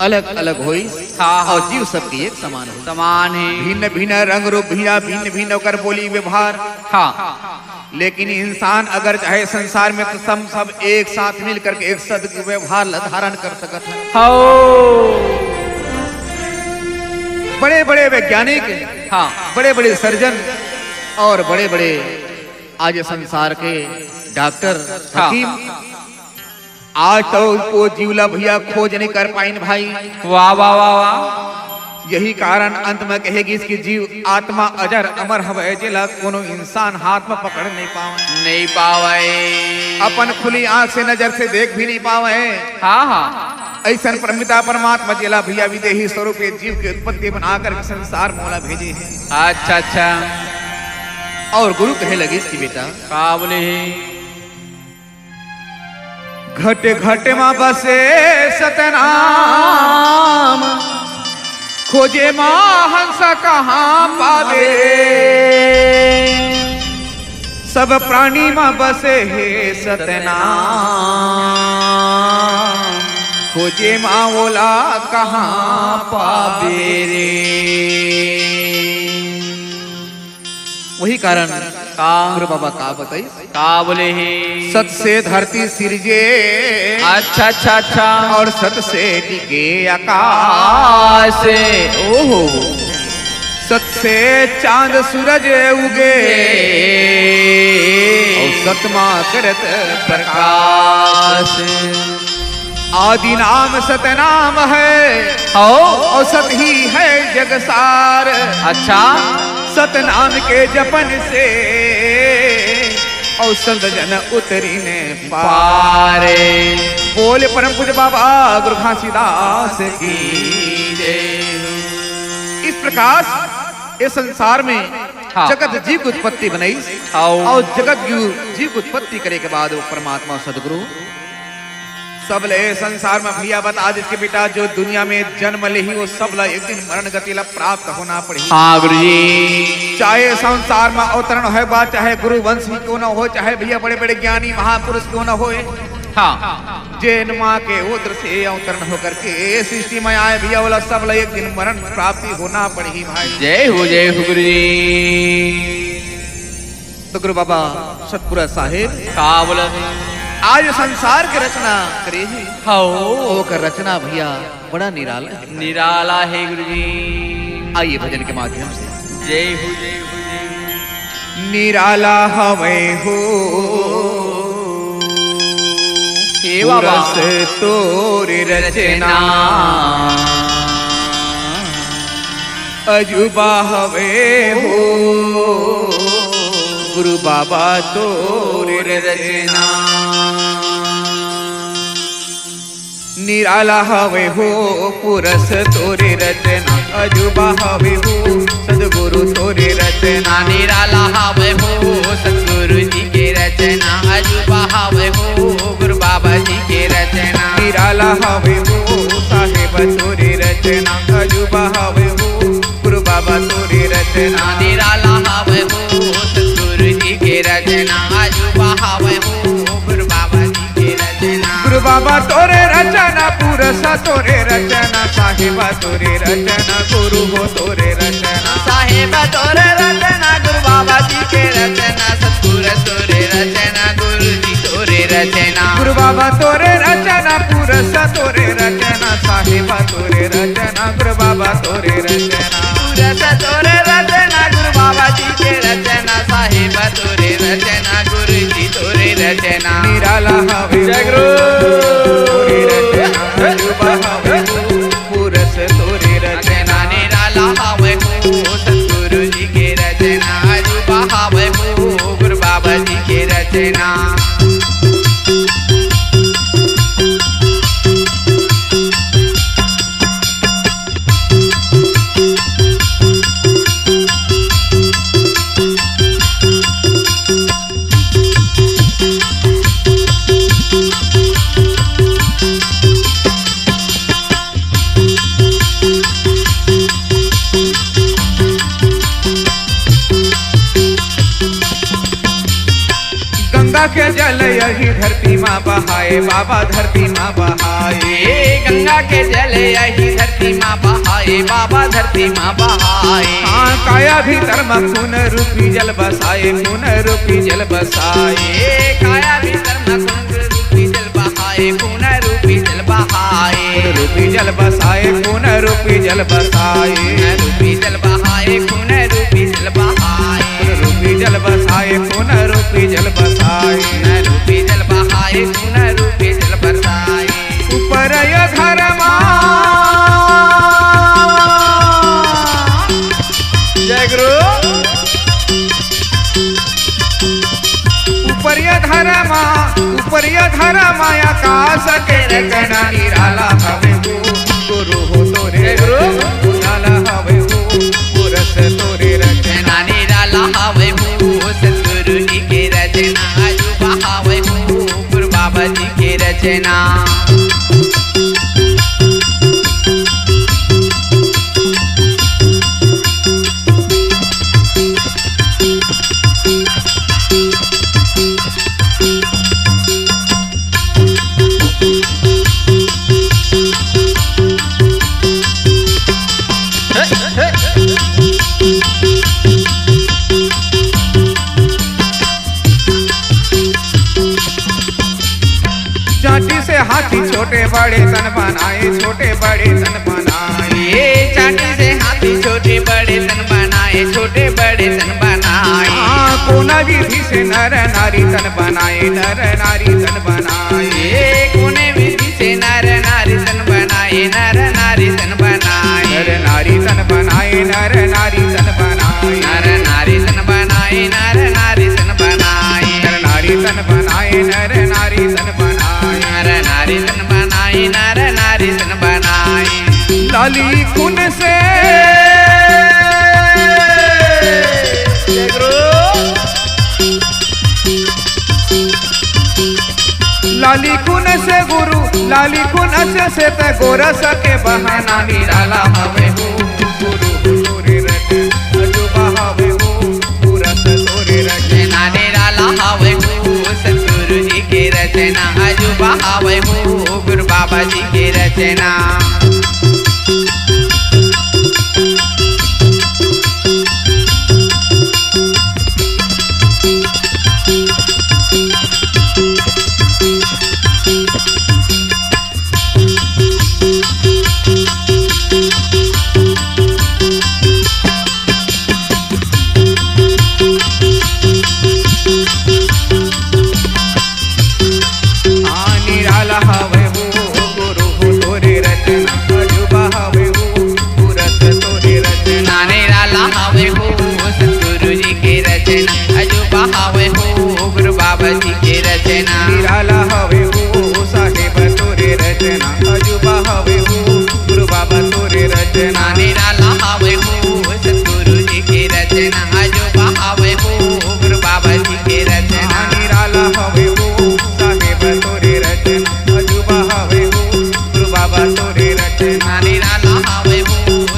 अलग अलग होइस। हाँ, अउ हाँ। जीव सबके एक समान होइस। समान हे। भिन्न भिन्न रंग रूप भैया, भिन्न भिन्न ओकर बोली व्यवहार। हाँ। लेकिन इंसान अगर चाहे संसार में तो सब, सब एक साथ मिल करके एक सद व्यवहार ला धारण कर सकत हे। हाओ। बड़े बड़े वैज्ञानिक, हाँ। बड़े बड़े सर्जन अउ बड़े बड़े आज संसार के डॉक्टर, हाँ। हकीम, आज तो वो जीव ला भैया खोज नहीं कर पाइन भाई। वाह, वाह, वाह, वाह। यही कारण अंत में कहे गिस कि जीव आत्मा अजर अमर हवय, जेला कोनो इंसान हाथ में पकड़ नहीं पावय। नहीं पावय। अपन खुली आंख से नजर से देख भी नहीं पावय। हाँ, हाँ। अइसन परमपिता परमात्मा जेला भैया विदेही स्वरूप ये जीव के उत्पत्ति बना करके संसार मोला भेजे हे। अच्छा, अच्छा। अउ गुरु कहे लगिस कि बेटा, का बोले हे? घट घट म बसे सतनाम, खोजे म हंस कहाँ पावे? सब प्राणी म बसे हे सतनाम, खोजे म ओला कहाँ पावे रे? वही कारण का? गुरु बाबा का बताइस? का बोले हे? सत से धरती सिरजे। अच्छा, अच्छा, अच्छा। अउ सत से टिके आकाश। ओहो। सत से चांद सूरज उगे। अउ सत म करत प्रकाश। आदि नाम सतनाम हे। हाओ। अउ सत ही हे जग सार। अच्छा। सतनाम के जपन से अउ संत जन उतरिन पार। बोल परम पूज्य बाबा गुरु घासीदास की जय। इस प्रकार ये संसार में हाँ। जगत जीव की उत्पत्ति बनाइस। हाओ। अउ जगत जीव, जीव की उत्पत्ति करे के बाद वो परमात्मा सदगुरु सब ल ए संसार म भैया बता दिस कि बेटा, जो दुनिया में जन्म लेही, वो सब ल एक दिन मरण गति ल प्राप्त होना पड़ही। हाँ, गुरुजी। चाहे संसार म अवतरण होय बा, चाहे गुरु वंश ही क्यों न हो, चाहे भैया बड़े-बड़े ज्ञानी महापुरुष क्यों न होय। हाँ। जेन माँ के उदर से अवतरण होकर के ए सृष्टि में आए भैया, ओला सब ल एक दिन मरण प्राप्ति होना पड़ही भाई। जय हो, जय हो गुरुजी। तो गुरु बाबा सतपुरा साहेब का बोलत हे? आज संसार के रचना करे हे। हाओ। ओकर रचना भैया बड़ा निराला हे। निराला हे गुरुजी। आइए भजन के माध्यम से। जय हो, जय हो, जय हो। निराला हवय हो हे बाबा। सुरस तोर रचना। अजूबा हवे हो गुरु बाबा तोर रचना। निराला हवे हो पुरस तोरे रचना, अजूबा हवे हो सतगुरु तोरे रचना। निराला हवे हो सतगुरु जी के रचना, अजूबा हवे हो गुरु बाबा जी के रचना। निराला हवे हो साहेब तोरे रचना, अजूबा हवे हो गुरु बाबा तोरे रचना। निराला हवे हो सतगुरु जी के रचना, अजूबा हवे हो गुरु बाबा जी के रचना। गुरु बाबा तोरे रचना, पुरसा तोरे रचना, साहेबा तोरे रचना, गुरु हो तोरे रचना। साहेबा तोरे रचना, गुरु बाबा जी के रचना, सतपुरुष तोरे रचना, गुरु जी तोरे रचना। गुरु बाबा तोरे रचना, पुरसा तोरे रचना, साहेबा तोरे रचना, गुरु बाबा तोरे रचना। पुरसा तोरे रचना, गुरु बाबा जी के रचना, साहेबा तोरे रचना, गुरु जी तोरे रचना। निराला हवे जय गुरु। तोरे रचना, अजूबा हवे पुरस तोरे रचना। निराला हवे हो सतगुरु जी के रचना, अजूबा हवे हो गुरु बाबा जी के रचना। गंगा के जल यही धरती मा बहाए, बाबा धरती मा बहाए। गंगा के जल यही धरती मा बहाए, बाबा धरती मा बहाए। हाँ, काया भीतर मा खून रूपी जल बसाए, खून रूपी जल बसाए। काया भीतर मा खून रूपी जल बहाए, खून रूपी जल बहाए। खून रूपी जल बसाए, खून रूपी जल बसाए। खून रूपी जल बहाए, खून रूपी जल बहाए। खून रूपी जल बसाए, खून रूपी जल बसाए। खून रूपी जल बहाए, खून रूपी जल बरसाए। ऊपर ये धरमा। जय गुरु। ऊपरिया धरमा, ऊपरिया धरमा, आकाश के रचना निराला हवे हो, गुरु हो तोरे गुरु। निराला हवे हो, पुरस तोरे रचना। निराला हवे हो, सतगुरु जी के रचना, अजूबा हवे हो, गुरु बाबा जी के रचना। चांटी से हाथी छोटे बड़े तन बनाए, छोटे बड़े तन बनाए। चांटी से हाथी छोटे बड़े तन बनाए, छोटे बड़े तन बनाए। हाँ, कोना विधि से नर नारी तन बनाए, नर नारी तन बनाए। कोने विधि से नर नारी तन बनाए, नर नारी तन बनाए। नर नारी तन बनाए, नर नारी तन बनाए। नर नारी तन बनाए, नर नारी तन बनाए। नर नारी तन बनाए, नर नारी तन बनाए। नर नारी तन बनाए, नर नारी तन बनाए। लाली खून से लाली खून से गुरु, लाली खून से, से त गोरस के बहाना निराला हवे हो, गुरु हो तोरे रचना, अजूबा हवे हो, पुरस तोरे रचना। निराला हवे हो, सतगुरु जी के रचना, अजूबा हवे हो, गुरु बाबा जी के रचना। हाँ, निराला हवे हो, गुरु हो तोरे रचना, अजूबा हवे हो, पुरस तोरे रचना। रचना अजूबा हवे हो, गुरु बाबा तोरे रचना। निराला हवे हो, सतगुरु जी के रचना अजूबा हवे हो, गुरु बाबा जी के रचना। निराला हवे हो, साहेब तोरे रचना अजूबा हवे हो, गुरु बाबा तोरे रचना। निराला हवे हो,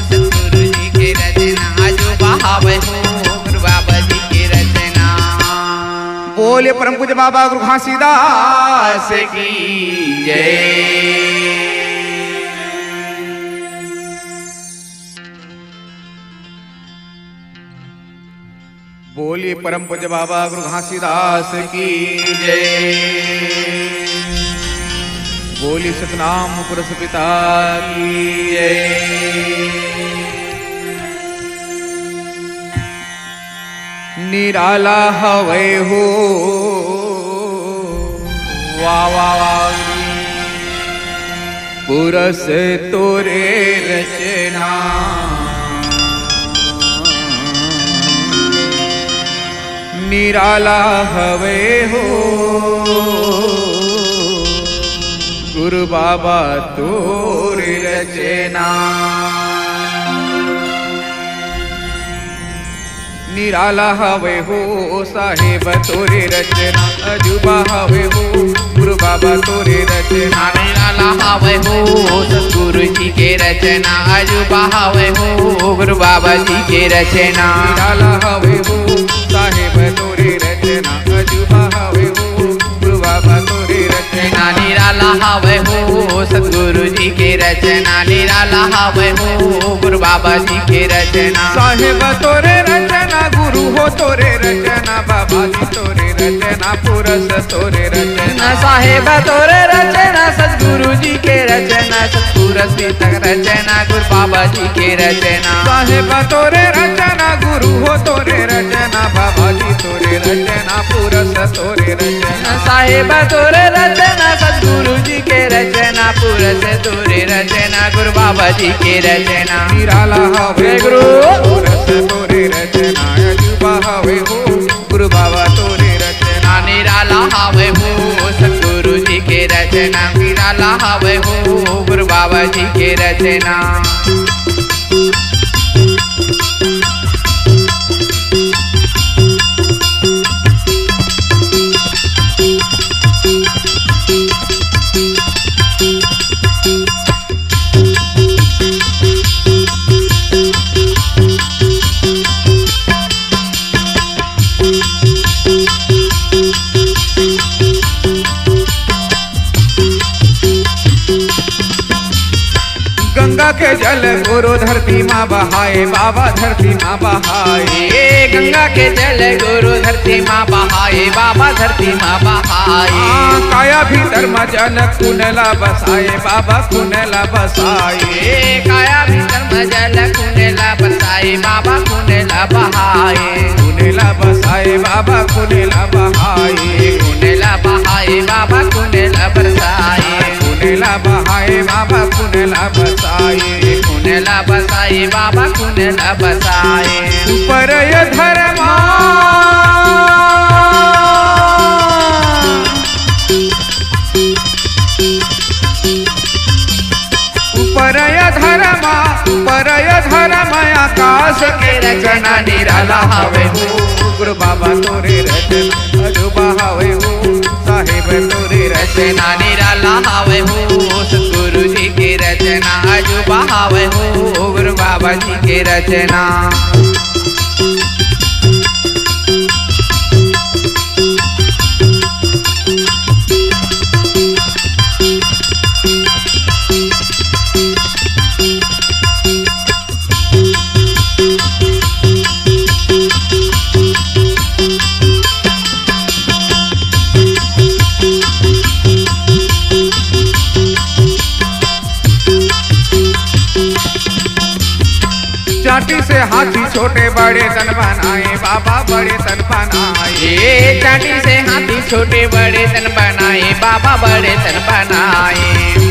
सतगुरु जी के रचना अजूबा हवे हो, गुरु बाबा जी के रचना। बोले परम पूज्य बाबा गुरु घासीदास की जय। बोलिए परम पूज्य बाबा गुरु घासीदास की जय। बोलिए सतनाम पुरुष पिता की जय। निराला हवे हो, वाह, वाह, वाह। पुरस तोरे रचना निराला हवे हो, गुरु बाबा तोरे रचना। निराला हवे हो साहेब तोरे रचना, अजूबा हवे हो गुरु बाबा तोरे रचना। निराला हवे हो सतगुरु जी के रचना, अजूबा हवे हो गुरु बाबा जी के रचना। निराला हवे हो साहेब तोरे रचना, अजूबा हवे हो गुरु बाबा तोरे रचना। निराला हवे हो सतगुरु जी के रचना, निराला हवे हो गुरु बाबा जी के रचना। साहेब तोरे रचना, गुरु हो तोरे रचना, बाबा जी तोरे रचना, पुरस तोरे रचना। साहेब तोरे रचना, सतगुरु जी के रचना, सतपुरस तक रचना, गुरु बाबा जी के रचना। साहेब तोरे रचना, गुरु हो तोरे रचना, बाबा जी तोरे रचना, पुरस तोरे रचना। साहेब तोरे रचना, सतगुरु जी के रचना, पुरस तोरे रचना, गुरु बाबा जी के रचना। निराला हवे गुरु। पुरस तोरे रचना, अजूबा हवे हो गुरु बाबा तोरे रचना। निराला हवे हो सतगुरु जी के रचना, निराला हवे हो गुरु बाबा जी के रचना। गंगा के जल गुरु धरती मा बहाए, बाबा धरती मा बहाए। ए गंगा के जल गुरु धरती मा बहाए, बाबा धरती मा बहाए। हाँ, काया भीतर मा जल खुन ला बसाए, बाबा खुन ला बसाए। ए काया भीतर मा जल खुन ला बसाए, बाबा खुन ला बहाए। खुन ला बसाए, बाबा खुन ला बहाए। खुन ला बहाए, बाबा खुन ला बरसाए। खुन ला बहाए, बाबा खुन ला बसाए। खुन ला बसाए, बाबा खुन ला बसाए। ऊपर ये धर्मा ऊपर अधरम, ऊपर अधरम आकाश के रचना निराला हवे हो। गुरु बाबा तोरे रचना अजूबा हवे हो, साहेब तोरे रचना निराला हवे हो। सतगुरु जी के रचना अजूबा हवे हो, गुरु बाबा जी के रचना। चांटी से हाथी छोटे बड़े तन बनाए, बाबा बड़े तन बनाए। ए चांटी से हाथी छोटे बड़े तन बनाए, बाबा बड़े तन बनाए।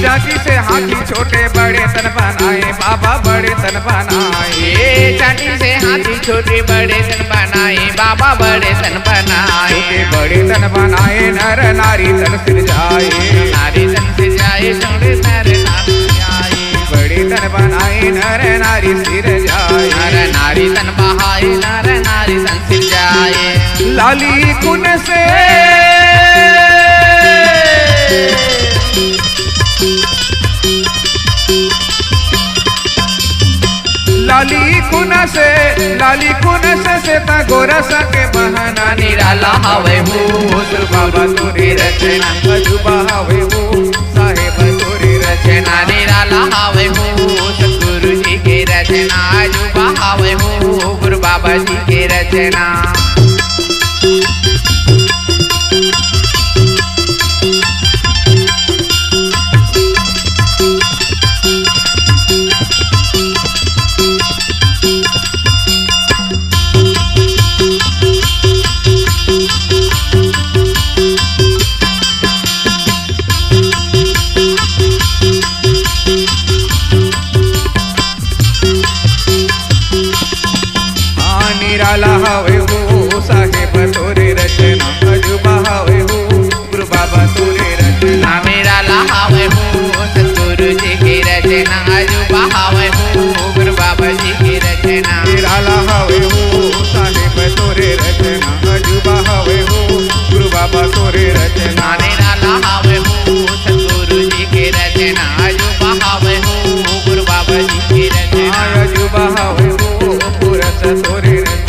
चांटी से हाथी छोटे बड़े तन बनाए, बाबा बड़े तन बनाए। ए चांटी से हाथी छोटे बड़े तन बनाए, बाबा बड़े तन बनाए। छोटे बड़े तन बनाए, नर नारी तन सिरजाए। नारी तन सिरजाए, छोटे तन सिरजाए। नर नारी तन बहाए, नर नारी तन सिरजाए। लाली कुन से, लाली कुन से, लाली कुन से, से त गोरस के बहना। निराला हवे हो गुरु बाबा तोरे रचना, अजूबा हवे हो साहेब तोरे रचना। निराला हवे हो सतगुरु जी के रचना, अजूबा हवे हो गुरु बाबा जी के रचना। हाँ, निराला हवे हो साहेब तोरे रचना, अजूबा हवे हो गुरु बाबा तोरे रचना। हाँ, निराला हवे हो सतगुरु जी के रचना, अजूबा हवे हो गुरु बाबा जी के रचना। निराला हवे हो साहेब तोरे रचना, अजूबा हवे हो गुरु बाबा तोरे रचना। हाँ, निराला हवे हो सतगुरु जी के रचना, अजूबा हवे हो गुरु बाबा जी के रचना। हाँ, अजूबा हवे हो पुरस तोरे रचना।